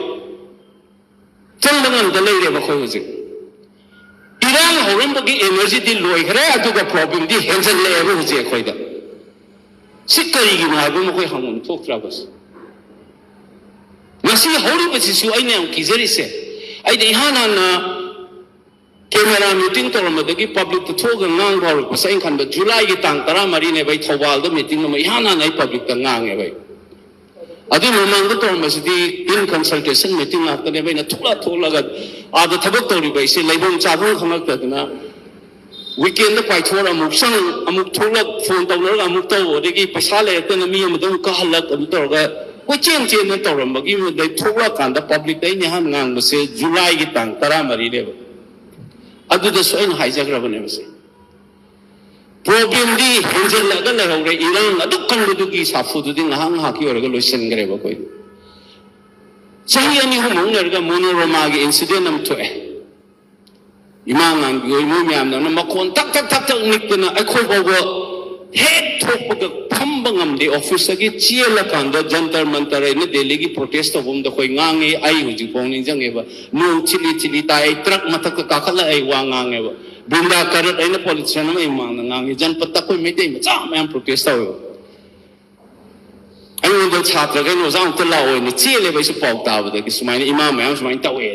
ꯆꯪꯕ ꯉꯝꯗ ꯂꯩꯔꯦꯕ ꯑꯩꯈꯣꯏ ꯍꯧꯖꯤꯛ꯫ ꯏꯔꯥꯡ ꯍꯧꯔꯝꯕꯒꯤ ꯑꯦꯅꯔꯖꯤꯗꯤ ꯂꯣꯏꯈ꯭ꯔꯦ, ꯑꯗꯨꯒ ꯄ꯭ꯔꯣꯕ꯭ꯂꯦꯝꯗꯤ ꯍꯦꯟꯖꯜꯂꯛꯑꯦꯕ ꯍꯧꯖꯤꯛ ꯑꯩꯈꯣꯏꯗ꯫ ꯁꯤ ꯀꯔꯤꯒꯤꯅꯣ ꯍꯥꯏꯕ ꯑꯃ ꯑꯩꯈꯣꯏ ꯍꯪꯐꯝ ꯊꯣꯛꯇ꯭ꯔꯕꯁꯦ꯫ ꯉꯁꯤ ꯍꯧꯔꯤꯕꯁꯤꯁꯨ ꯑꯩꯅ ꯌꯥꯝ ꯀꯤꯖꯔꯤꯁꯦ, ꯑꯩꯗꯤ ꯏꯍꯥꯟ ꯍꯥꯟꯅ ꯀꯦꯃꯦꯔꯥ ꯃꯤꯇꯤꯡ ꯇꯧꯔꯝꯕꯗꯒꯤ ꯄꯕ꯭ꯂꯤꯛꯇ ꯊꯣꯛꯑꯒ ꯉꯥꯡꯕ ꯍꯧꯔꯛꯄꯁꯦ ꯑꯩꯅ ꯈꯟꯕ ꯖꯨꯂꯥꯏꯒꯤ ꯇꯥꯡ ꯇꯔꯥꯃꯔꯤꯅꯦꯕ ꯑꯩ ꯊꯧꯕꯥꯜꯗ ꯃꯤꯇꯤꯡ ꯑꯃ ꯏꯍꯥꯟ ꯍꯥꯟꯅ ꯑꯩ ꯄꯕ꯭ꯂꯤꯛꯇ ꯉꯥꯡꯉꯦꯕ ꯑꯩ꯫ ꯑꯗꯨꯏ ꯃꯃꯥꯡꯗ ꯇꯧꯔꯝꯕꯁꯤꯗꯤ ꯏꯟ ꯀꯟꯁꯜꯇꯦꯁꯟ ꯃꯤꯇꯤꯡ ꯉꯥꯛꯇꯅꯦꯕ ꯑꯩꯅ ꯊꯣꯛꯂꯛ ꯊꯣꯛꯂꯒ ꯑꯥꯗ ꯊꯕꯛ ꯇꯧꯔꯤꯕ ꯑꯩꯁꯦ ꯂꯩꯐꯝ ꯆꯥꯐꯝ ꯈꯪꯉꯛꯇꯗꯅ ꯋꯤꯀꯦꯟꯗ ꯄꯥꯏꯊꯣꯛꯑ ꯑꯃꯨꯛ ꯆꯪ ꯑꯃꯨꯛ ꯊꯣꯛꯂꯛ ꯐꯣꯟ ꯇꯧꯅꯔꯒ ꯑꯃꯨꯛ ꯇꯧ ꯑꯗꯒꯤ ꯄꯩꯁꯥ ꯂꯩꯔꯛꯇꯅ ꯃꯤ ꯑꯃꯗ ꯑꯃꯨꯛ ꯀꯥꯍꯜꯂꯛ ꯑꯃꯨꯛ ꯇꯧꯔꯒ ꯀꯣꯏꯆꯦꯟ ꯆꯦꯟꯅ ꯇꯧꯔꯝꯕꯒꯤ ꯃꯗꯩ ꯊꯣꯛꯂꯛꯑꯀꯥꯟꯗ ꯄꯕ꯭ꯂꯤꯛꯇ ꯑꯩꯅ ꯏꯍꯥꯟ ꯉꯥꯡꯕꯁꯦ ꯖꯨꯂꯥꯏꯒꯤ ꯇꯥꯡ ꯇꯔꯥꯃꯔꯤꯅꯦꯕ꯫ ꯑꯗꯨꯗꯁꯨ ꯑꯩꯅ ꯍꯥꯏꯖꯈ꯭ꯔꯕꯅꯦꯕꯁꯦ꯫ ꯄ꯭ꯔꯣꯕ꯭ꯂꯦꯝꯗꯤ ꯍꯦꯟꯖꯜꯂꯒ ꯂꯩꯍꯧꯔꯦ꯫ ꯏꯔꯥꯡ ꯑꯗꯨꯛ ꯀꯟꯕꯗꯨꯒꯤ ꯁꯥꯐꯨꯗꯨꯗꯤ ꯉꯥꯏꯍꯥꯛ ꯉꯥꯏꯍꯥꯛꯀꯤ ꯑꯣꯏꯔꯒ ꯂꯣꯏꯁꯤꯟꯈ꯭ꯔꯦꯕ ꯑꯩꯈꯣꯏꯗꯤ꯫ ꯆꯍꯤ ꯑꯅꯤ ꯑꯍꯨꯝꯃꯨꯛ ꯂꯩꯔꯒ ꯃꯣꯅꯣꯔꯃꯥꯒꯤ ꯏꯟꯁꯤꯗꯦꯟ ꯑꯃ ꯊꯣꯛꯑꯦ꯫ ꯏꯃꯥ ꯉꯥꯟꯕꯤ ꯍꯣꯏ ꯃꯣꯏ ꯃꯌꯥꯝꯗꯧꯅ ꯃꯈꯣꯟ ꯊꯛ ꯊꯛ ꯊꯛ ꯊꯛ ꯅꯤꯛꯇꯅ ꯑꯩꯈꯣꯏ ꯐꯥꯎꯕ ꯍꯦꯛ ꯊꯣꯛꯄꯒ ꯐꯝꯕ ꯉꯝꯗꯦ꯫ ꯑꯣꯐꯤꯁꯇꯒꯤ ꯆꯦꯜꯂꯀꯥꯟꯗ ꯖꯟꯇꯔ ꯃꯟꯇꯔ ꯍꯥꯏꯅ ꯗꯦꯜꯂꯤꯒꯤ ꯄ꯭ꯔꯣꯇꯦꯁ ꯇꯧꯐꯝꯗ ꯑꯩꯈꯣꯏ ꯉꯥꯡꯉꯤ꯫ ꯑꯩ ꯍꯧꯖꯤꯛꯐꯥꯎ ꯅꯤꯡꯁꯤꯡꯉꯦꯕ꯫ ꯅꯣꯡ ꯊꯤꯂꯤ ꯊꯤꯂꯤ ꯇꯥꯏ꯫ ꯑꯩ ꯇ꯭ꯔꯛ ꯃꯊꯛꯇ ꯀꯥꯈꯠꯂꯒ ꯑꯩ ꯋꯥ ꯉꯥꯡꯉꯦꯕ꯫ ꯕ꯭ꯔꯤꯟꯗꯥ ꯀꯔꯠ ꯑꯩꯅ ꯄꯣꯂꯤꯇꯤꯁꯤꯌꯥꯟ ꯑꯃ ꯑꯩ ꯃꯃꯥꯡꯗ ꯉꯥꯡꯉꯤ꯫ ꯖꯟꯄꯠꯇ ꯑꯩꯈꯣꯏ ꯃꯩꯇꯩ ꯃꯆꯥ ꯃꯌꯥꯝ ꯄ꯭ꯔꯣꯇꯦꯁ ꯇꯧꯋꯦꯕ꯫ ꯑꯩꯉꯣꯟꯗ ꯁꯥꯇ꯭ꯔꯈꯩꯅ "ꯑꯣꯖꯥ ꯑꯃꯨꯛꯇ ꯂꯥꯛꯑꯣꯅ" ꯆꯦꯜꯂꯦꯕ꯫ ꯑꯩꯁꯨ ꯄꯥꯎ ꯇꯥꯕꯗꯒꯤ ꯁꯨꯃꯥꯏꯅ ꯏꯃꯥ ꯃꯌꯥꯝ ꯁꯨꯃꯥꯏꯅ ꯇꯧꯋꯦ꯫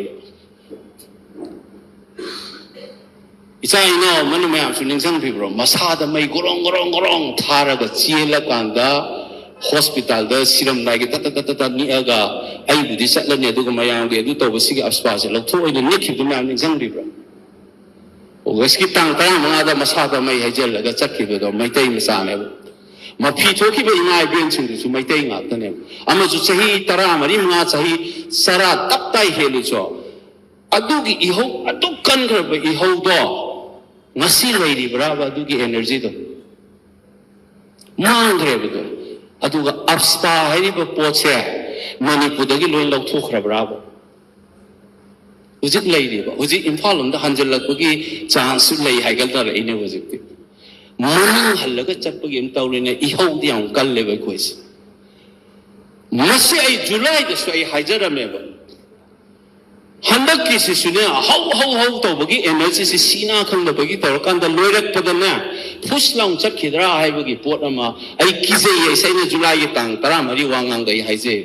ꯏꯆꯥ ꯏꯅꯥꯎ ꯑꯃꯅ ꯃꯌꯥꯝꯁꯨ ꯅꯤꯡꯁꯤꯡꯕꯤꯕ꯭ꯔꯣ? ꯃꯁꯥꯗ ꯃꯩ ꯒꯣꯔꯣꯡ ꯒꯣꯔꯣꯡ ꯒꯣꯔꯣꯡ ꯊꯥꯔꯒ ꯆꯦꯜꯂꯀꯥꯟꯗ ꯍꯣꯁꯄꯤꯇꯥꯜꯗ ꯁꯤꯔꯝꯗꯥꯏꯒꯤ ꯇꯠ ꯇꯠ ꯇꯠ ꯇꯠ ꯅꯤꯛꯑꯒ ꯑꯩꯕꯨꯗꯤ ꯆꯠꯂꯅꯤ ꯑꯗꯨꯒ ꯃꯌꯥꯝꯒꯤ ꯑꯗꯨ ꯇꯧꯕ ꯁꯤꯒꯤ ꯑꯁꯄꯥꯁꯦ ꯂꯧꯊꯣꯛꯑꯣꯏꯅ ꯅꯤꯛꯈꯤꯕꯗꯨ ꯃꯌꯥꯝ ꯅꯤꯡꯁꯤꯡꯕꯤꯕ꯭ꯔꯣ? ꯑꯣꯒꯁꯀꯤ ꯇꯥꯡ ꯇꯔꯥꯃꯉꯥꯗ ꯃꯁꯥꯗ ꯃꯩ ꯍꯩꯖꯤꯜꯂꯒ ꯆꯠꯈꯤꯕꯗꯣ ꯃꯩꯇꯩ ꯃꯆꯥꯅꯦꯕ꯫ ꯃꯐꯤ ꯊꯣꯛꯈꯤꯕ ꯏꯃꯥ ꯏꯕꯦꯟꯁꯤꯡꯗꯨꯁꯨ ꯃꯩꯇꯩ ꯉꯥꯛꯇꯅꯦꯕ꯫ ꯑꯃꯁꯨ ꯆꯍꯤ ꯇꯔꯥꯃꯔꯤ ꯃꯉꯥ, ꯆꯍꯤ ꯆꯔꯥ ꯇꯞ ꯇꯥꯏ ꯍꯦꯜꯂꯤꯁꯨ ꯑꯗꯨꯒꯤ ꯏꯍꯧ ꯑꯗꯨꯛ ꯀꯟꯈ꯭ꯔꯕ ꯏꯍꯧꯗꯣ ꯉꯁꯤ ꯂꯩꯔꯤꯕ꯭ꯔꯥꯕ? ꯑꯗꯨꯒꯤ ꯑꯦꯅꯔꯖꯤꯗꯣ ꯃꯥꯡꯈ꯭ꯔꯦꯕꯗꯣ꯫ ꯑꯗꯨꯒ ꯑꯞꯁꯄꯥ ꯍꯥꯏꯔꯤꯕ ꯄꯣꯠꯁꯦ ꯃꯅꯤꯄꯨꯔꯗꯒꯤ ꯂꯣꯏ ꯂꯧꯊꯣꯛꯈ꯭ꯔꯕ꯭ꯔꯥꯕ? ꯍꯧꯖꯤꯛ ꯂꯩꯔꯤꯕ, ꯍꯧꯖꯤꯛ ꯏꯝꯐꯥꯜ ꯂꯣꯝꯗ ꯍꯟꯖꯤꯜꯂꯛꯄꯒꯤ ꯆꯥꯟꯁꯁꯨ ꯂꯩ ꯍꯥꯏꯒꯠꯅꯔꯛꯏꯅꯦꯕ ꯍꯧꯖꯤꯛꯇꯤ꯫ ꯃꯅꯤꯡ ꯍꯜꯂꯒ ꯆꯠꯄꯒꯤ ꯑꯃ ꯇꯧꯔꯤꯅꯦ꯫ ꯏꯍꯧꯗꯤ ꯌꯥꯝ ꯀꯜꯂꯦꯕ ꯑꯩꯈꯣꯏꯁꯦ꯫ ꯃꯁꯤ ꯑꯩ ꯖꯨꯂꯥꯏꯗꯁꯨ ꯑꯩ ꯍꯥꯏꯖꯔꯝꯃꯦꯕ꯫ ꯍꯟꯗꯛꯀꯤꯁꯤꯁꯨꯅꯦ, ꯍꯧ ꯍꯧ ꯍꯧ ꯇꯧꯕꯒꯤ ꯑꯦꯅꯔꯖꯤꯁꯤ ꯁꯤꯅꯥ ꯈꯪꯗꯕꯒꯤ ꯇꯧꯔꯀꯥꯟꯗ ꯂꯣꯏꯔꯛꯄꯗꯅꯦ ꯐꯨꯁ ꯂꯥꯎ ꯆꯠꯈꯤꯗ꯭ꯔꯥ ꯍꯥꯏꯕꯒꯤ ꯄꯣꯠ ꯑꯃ ꯑꯩ ꯀꯤꯖꯩꯌꯦ꯫ ꯑꯩꯁꯦ ꯑꯩꯅ ꯖꯨꯂꯥꯏꯒꯤ ꯇꯥꯡ ꯇꯔꯥꯃꯔꯤ ꯋꯥ ꯉꯥꯡꯗ ꯑꯩ ꯍꯥꯏꯖꯩ꯫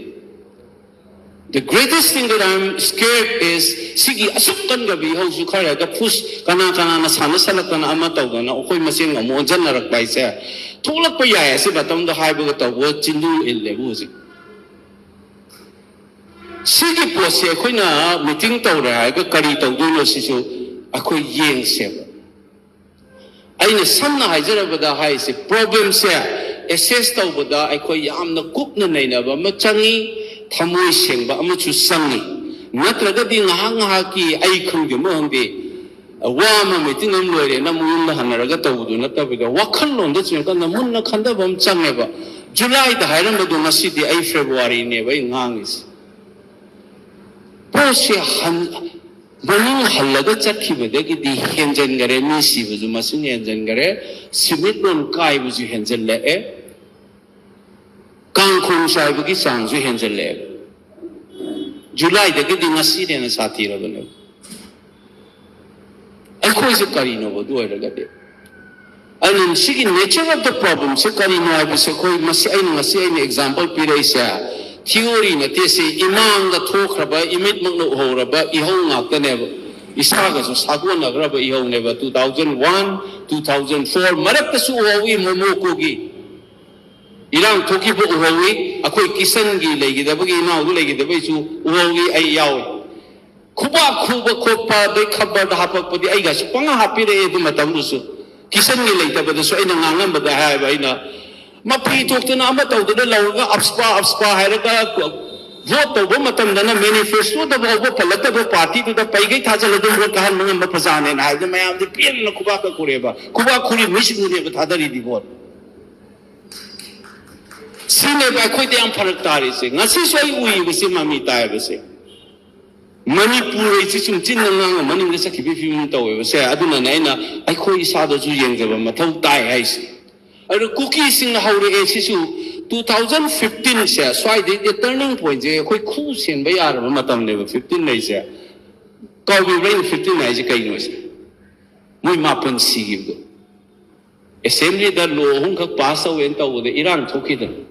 The greatest thing that I'm scared is ꯁꯤꯒꯤ ꯑꯁꯨꯛ ꯀꯟꯈ꯭ꯔꯕ ꯏꯍꯧꯁꯨ ꯈꯔ ꯍꯦꯛꯇ ꯐꯨꯁ ꯀꯅꯥ ꯀꯅꯥꯅ ꯁꯥꯟꯅꯁꯜꯂꯛꯇꯅ ꯑꯃ ꯇꯧꯗꯅ ꯑꯩꯈꯣꯏ ꯃꯁꯦꯟ ꯑꯃꯨꯛ ꯑꯣꯟꯁꯤꯟꯅꯔꯛꯄ ꯍꯥꯏꯁꯦ ꯊꯣꯛꯂꯛꯄ ꯌꯥꯏ꯫ ꯑꯁꯤ ꯃꯇꯝꯗ ꯍꯥꯏꯕꯒ ꯇꯧꯕ ꯆꯤꯟꯗꯨ ꯏꯜꯂꯦꯕ ꯍꯧꯖꯤꯛ꯫ ꯁꯤꯒꯤ ꯄꯣꯠꯁꯦ ꯑꯩꯈꯣꯏꯅ ꯃꯤꯇꯤꯡ ꯇꯧꯔꯦ ꯍꯥꯏꯔꯒ ꯀꯔꯤ ꯇꯧꯗꯣꯏꯅꯣ ꯁꯤꯁꯨ ꯑꯩꯈꯣꯏ ꯌꯦꯡꯁꯦꯕ꯫ ꯑꯩꯅ ꯁꯝꯅ ꯍꯥꯏꯖꯔꯕꯗ ꯍꯥꯏꯁꯦ, ꯄ꯭ꯔꯣꯕ꯭ꯂꯦꯝꯁꯦ ꯑꯦꯁꯦꯁ ꯇꯧꯕꯗ ꯑꯩꯈꯣꯏ ꯌꯥꯝꯅ ꯀꯨꯞꯅ ꯅꯩꯅꯕ ꯑꯃ ꯆꯪꯉꯤ, ꯊꯃꯣꯏ ꯁꯦꯡꯕ ꯑꯃꯁꯨ ꯆꯪꯉꯤ꯫ ꯅꯠꯇ꯭ꯔꯒꯗꯤ ꯉꯥꯏꯍꯥꯛ ꯉꯥꯏꯍꯥꯛꯀꯤ ꯑꯩ ꯈꯪꯗꯦ ꯑꯃ ꯈꯪꯗꯦ, ꯋꯥ ꯑꯃ ꯃꯤꯇꯤꯡ ꯑꯃ ꯂꯣꯏꯔꯦꯅ ꯑꯃꯨꯛ ꯌꯨꯝꯗ ꯍꯟꯅꯔꯒ ꯇꯧꯕꯗꯨ ꯅꯠꯇꯕꯤꯗ ꯋꯥꯈꯜꯂꯣꯟꯗ ꯆꯤꯡꯀꯟꯅ ꯃꯨꯟꯅ ꯈꯟꯊꯕ ꯑꯃ ꯆꯪꯉꯦꯕ꯫ ꯖꯨꯂꯥꯏꯗ ꯍꯥꯏꯔꯝꯕꯗꯣ ꯉꯁꯤꯗꯤ ꯑꯩ ꯐꯦꯕ꯭ꯔꯨꯋꯥꯔꯤꯅꯦꯕ ꯑꯩ ꯉꯥꯡꯉꯤꯁꯦ꯫ ꯄꯣꯠꯁꯦ ꯍꯟ-, ꯃꯅꯤꯡ ꯍꯜꯂꯒ ꯆꯠꯈꯤꯕꯗꯒꯤꯗꯤ ꯍꯦꯟꯖꯟꯈꯔꯦ, ꯃꯤ ꯁꯤꯕꯁꯨ ꯃꯁꯤꯡ ꯍꯦꯟꯖꯟꯈꯔꯦ, ꯁꯤꯃꯤꯠꯂꯣꯟ ꯀꯥꯏꯕꯁꯨ ꯍꯦꯟꯖꯜꯂꯛꯑꯦ, ꯀꯥꯡꯈꯣꯡ ꯆꯥꯏꯕꯒꯤ ꯆꯥꯡꯁꯨ ꯍꯦꯟꯖꯜꯂꯛꯑꯦ꯫ ꯖꯨꯂꯥꯏꯗꯒꯤꯗꯤ ꯉꯁꯤꯅ ꯍꯦꯟꯅ ꯁꯥꯊꯤꯔꯕꯅꯦꯕ꯫ ꯑꯩꯈꯣꯏꯁꯦ ꯀꯔꯤꯅꯣꯕ ꯑꯗꯨ ꯑꯣꯏꯔꯒꯗꯤ? ꯑꯗꯨꯅ ꯁꯤꯒꯤ nature of the problemꯁꯦ ꯀꯔꯤꯅꯣ ꯍꯥꯏꯕꯁꯦ ꯑꯩꯈꯣꯏ ꯃꯁꯤ, ꯑꯩꯅ ꯉꯁꯤ ꯑꯩꯅ example ꯄꯤꯔꯛꯏꯁꯦ theory ꯅꯠꯇꯦ, ꯁꯤ ꯏꯃꯥꯡꯗ ꯊꯣꯛꯈ꯭ꯔꯕ, ꯏꯃꯤꯠꯃꯛꯅ ꯎꯍꯧꯔꯕ ꯏꯍꯧ ꯉꯥꯛꯇꯅꯦꯕ, ꯏꯁꯥꯒꯁꯨ ꯁꯥꯒꯣꯟꯅꯈ꯭ꯔꯕ ꯏꯍꯧꯅꯦꯕ꯫ Two thousand one, two thousand four ꯃꯔꯛꯇꯁꯨ ꯎꯍꯧꯏ ꯃꯣꯃꯣꯀꯣꯒꯤ ꯏꯔꯥꯡ ꯊꯣꯛꯈꯤꯕ ꯎꯍꯧꯏ꯫ ꯑꯩꯈꯣꯏ ꯀꯤꯁꯟꯒꯤ ꯂꯩꯈꯤꯗꯕꯒꯤ, ꯏꯅꯥꯎꯗꯨ ꯂꯩꯈꯤꯗꯕꯒꯤꯁꯨ ꯎꯍꯧꯏ, ꯑꯩ ꯌꯥꯎꯏ꯫ ꯈꯨꯕꯥꯛ ꯈꯨꯕ ꯈꯣꯠꯄ, ꯑꯗꯩ ꯈꯕꯔꯗ ꯍꯥꯞꯄꯛꯄꯗꯤ ꯑꯩꯒꯁꯨ ꯄꯪꯍꯥ ꯍꯥꯞꯄꯤꯔꯛꯑꯦ꯫ ꯑꯗꯨ ꯃꯇꯝꯗꯨꯁꯨ ꯀꯤꯁꯟꯒꯤ ꯂꯩꯇꯕꯗꯁꯨ ꯑꯩꯅ ꯉꯥꯡꯉꯝꯕꯗ ꯍꯥꯏꯕ, ꯑꯩꯅ ꯃꯐꯤ ꯊꯣꯛꯇꯅ ꯑꯃ ꯇꯧꯗꯅ ꯂꯧꯔꯒ ꯑꯞꯁꯄꯥ ꯑꯞꯁꯄꯥ ꯍꯥꯏꯔꯒ ꯚꯣꯠ ꯇꯧꯕ ꯃꯇꯝꯗꯅ ꯃꯦꯅꯤꯐꯦꯁꯇꯣꯗ ꯐꯥꯎꯕ ꯄꯜꯂꯛꯇꯕ ꯄꯥꯔꯇꯤꯗꯨꯗ ꯄꯩꯒꯩ ꯊꯥꯖꯤꯜꯂ ꯑꯗꯨꯝ ꯚꯣꯠ ꯀꯥꯍꯟꯕ ꯉꯝꯕ ꯄ꯭ꯔꯖꯥꯅꯦꯅ ꯍꯥꯏꯕꯗ ꯃꯌꯥꯝꯁꯦ ꯄꯦꯟꯅ ꯈꯨꯕꯥꯛꯀ ꯈꯨꯔꯦꯕ꯫ ꯈꯨꯕꯥꯛ ꯈꯨꯔꯤ ꯃꯤꯁꯤꯡꯗꯨꯅꯦꯕ ꯊꯥꯗꯔꯤꯗꯤ ꯚꯣꯠ꯫ ꯁꯤꯅꯦꯕ ꯑꯩꯈꯣꯏꯗ ꯌꯥꯝ ꯐꯔꯛ ꯇꯥꯔꯤꯁꯦ꯫ ꯉꯁꯤꯁꯨ ꯑꯩ ꯎꯏꯕꯁꯤ ꯃꯃꯤ ꯇꯥꯏꯕꯁꯦ꯫ ꯃꯅꯤꯄꯨꯔ ꯑꯩꯁꯤ ꯁꯨꯝ ꯆꯤꯟꯅ ꯉꯥꯡꯉ ꯃꯅꯤꯡꯗ ꯆꯠꯈꯤꯕꯒꯤ ꯐꯤꯕꯝ ꯇꯧꯋꯦꯕ ꯁꯦ꯫ ꯑꯗꯨꯅꯅꯦ ꯑꯩꯅ ꯑꯩꯈꯣꯏ ꯏꯁꯥꯗꯁꯨ ꯌꯦꯡꯖꯕ ꯃꯊꯧ ꯇꯥꯏ ꯍꯥꯏꯁꯦ꯫ ꯑꯗꯨ ꯀꯨꯀꯤꯁꯤꯡꯅ ꯍꯧꯔꯛꯑꯦ ꯁꯤꯁꯨ꯫ Two thousand fifteenꯁꯦ ꯁ꯭ꯋꯥꯏꯗꯩꯗꯤ turning pointꯁꯦ ꯑꯩꯈꯣꯏ ꯈꯨ ꯁꯦꯟꯕ ꯌꯥꯔꯕ ꯃꯇꯝꯅꯦꯕ, fifteen ꯍꯥꯏꯁꯦ꯫ ꯀꯥꯎꯕꯤꯕ꯭ꯔꯥ ꯑꯩꯅ fifteen ꯍꯥꯏꯁꯦ ꯀꯩꯅꯣ ꯁꯦ? ꯃꯣꯏ ꯃꯥꯄꯟ ꯁꯤꯈꯤꯕꯗꯣ꯫ Assemblyꯗ law ꯑꯍꯨꯝꯈꯛ pass ꯇꯧꯋꯦꯅ ꯇꯧꯕꯗ ꯏꯔꯥꯡ ꯊꯣꯛꯈꯤꯗꯅ꯫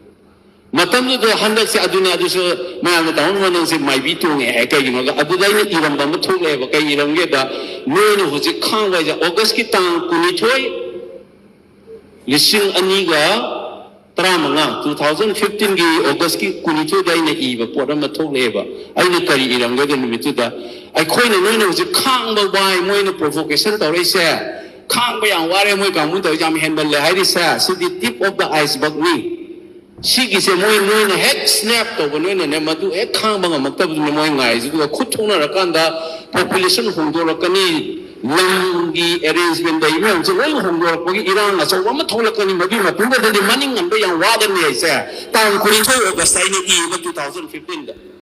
ꯃꯇꯝꯗꯨꯗ ꯍꯟꯗꯛꯁꯦ ꯑꯗꯨꯅ ꯑꯗꯨꯁꯨ ꯃꯌꯥꯝꯅ ꯇꯥꯃꯣ ꯅꯪꯁꯦ ꯃꯥꯏꯕꯤ ꯇꯣꯡꯉꯦ ꯍꯥꯏ꯫ ꯀꯩꯒꯤꯅꯣꯗ ꯑꯗꯨꯗ ꯑꯩꯅ ꯏꯔꯝꯕ ꯑꯃ ꯊꯣꯛꯂꯛꯑꯦꯕ꯫ ꯀꯩ ꯏꯔꯝꯒꯦꯗ, ꯅꯣꯏꯅ ꯍꯧꯖꯤꯛ ꯈꯥꯡꯕ ꯍꯥꯏꯁꯦ ꯑꯣꯒꯁꯀꯤ ꯇꯥꯡ ꯀꯨꯟꯅꯤꯊꯣꯏ, ꯂꯤꯁꯤꯡ ꯑꯅꯤꯒ ꯇꯔꯥꯃꯉꯥ, two thousand fifteen ꯒꯤ ꯑꯣꯒꯁꯀꯤ ꯀꯨꯟꯅꯤꯊꯣꯏꯗ ꯑꯩꯅ ꯏꯕ ꯄꯣꯠ ꯑꯃ ꯊꯣꯛꯂꯛꯑꯦꯕ꯫ ꯑꯩꯅ ꯀꯔꯤ ꯏꯔꯝꯒꯦꯗ ꯅꯨꯃꯤꯠꯇꯨꯗ, ꯑꯩꯈꯣꯏꯅ ꯅꯣꯏꯅ ꯍꯧꯖꯤꯛ ꯈꯥꯡꯕ ꯋꯥꯏ, ꯃꯣꯏꯅ ꯄ꯭ꯔꯣꯚꯣꯀꯦꯁꯟ ꯇꯧꯔꯛꯏꯁꯦ, ꯈꯥꯡꯕ ꯌꯥꯝ ꯋꯥꯔꯦ, ꯃꯣꯏ ꯀꯥꯡꯕꯨ ꯇꯧꯔꯤꯁꯦ ꯌꯥꯝ ꯍꯦꯟꯃꯜꯂꯦ ꯍꯥꯏꯔꯤꯁꯦ, ꯁꯤꯗꯤ ꯇꯤꯞ ꯑꯣꯐ ꯗ ꯑꯥꯏꯁꯕꯔꯒꯅꯤ꯫ ꯁꯤꯒꯤꯁꯦ ꯃꯣꯏ, ꯅꯣꯏꯅ ꯍꯦꯛ ꯁ꯭ꯅꯦꯞ ꯇꯧꯕ, ꯅꯣꯏꯅꯅꯦ ꯃꯗꯨ ꯍꯦꯛ ꯈꯥꯡꯕ ꯉꯝꯃꯛꯇꯕꯗꯨꯅ ꯃꯣꯏ ꯉꯥꯏꯔꯤꯁꯦ꯫ ꯑꯗꯨꯒ ꯈꯨꯠ ꯊꯣꯛꯅꯔꯀꯥꯟꯗ ꯄꯣꯄꯨꯂꯦꯁꯟ ꯍꯣꯡꯗꯣꯔꯛꯀꯅꯤ, ꯂꯝꯒꯤ ꯑꯦꯔꯦꯟꯖꯃꯦꯟ ꯂꯩ ꯃꯌꯥꯝꯁꯦ ꯂꯣꯏ ꯍꯣꯡꯗꯣꯔꯛꯄꯒꯤ ꯏꯔꯥꯡ ꯑꯆꯧꯕ ꯑꯃ ꯊꯣꯛꯂꯛꯀꯅꯤ꯫ ꯃꯗꯨꯒꯤ ꯃꯇꯨꯡꯗꯗꯤ ꯃꯅꯤꯡ ꯍꯟꯕ ꯌꯥꯝ ꯋꯥꯒꯅꯤ ꯍꯥꯏꯁꯦ꯫ ꯇꯥꯡ ꯀꯨꯟꯅꯤꯊꯣꯏ ꯑꯣꯒꯁꯇ ꯑꯩꯅ ꯏꯕ, two thousand fifteen ꯗ꯫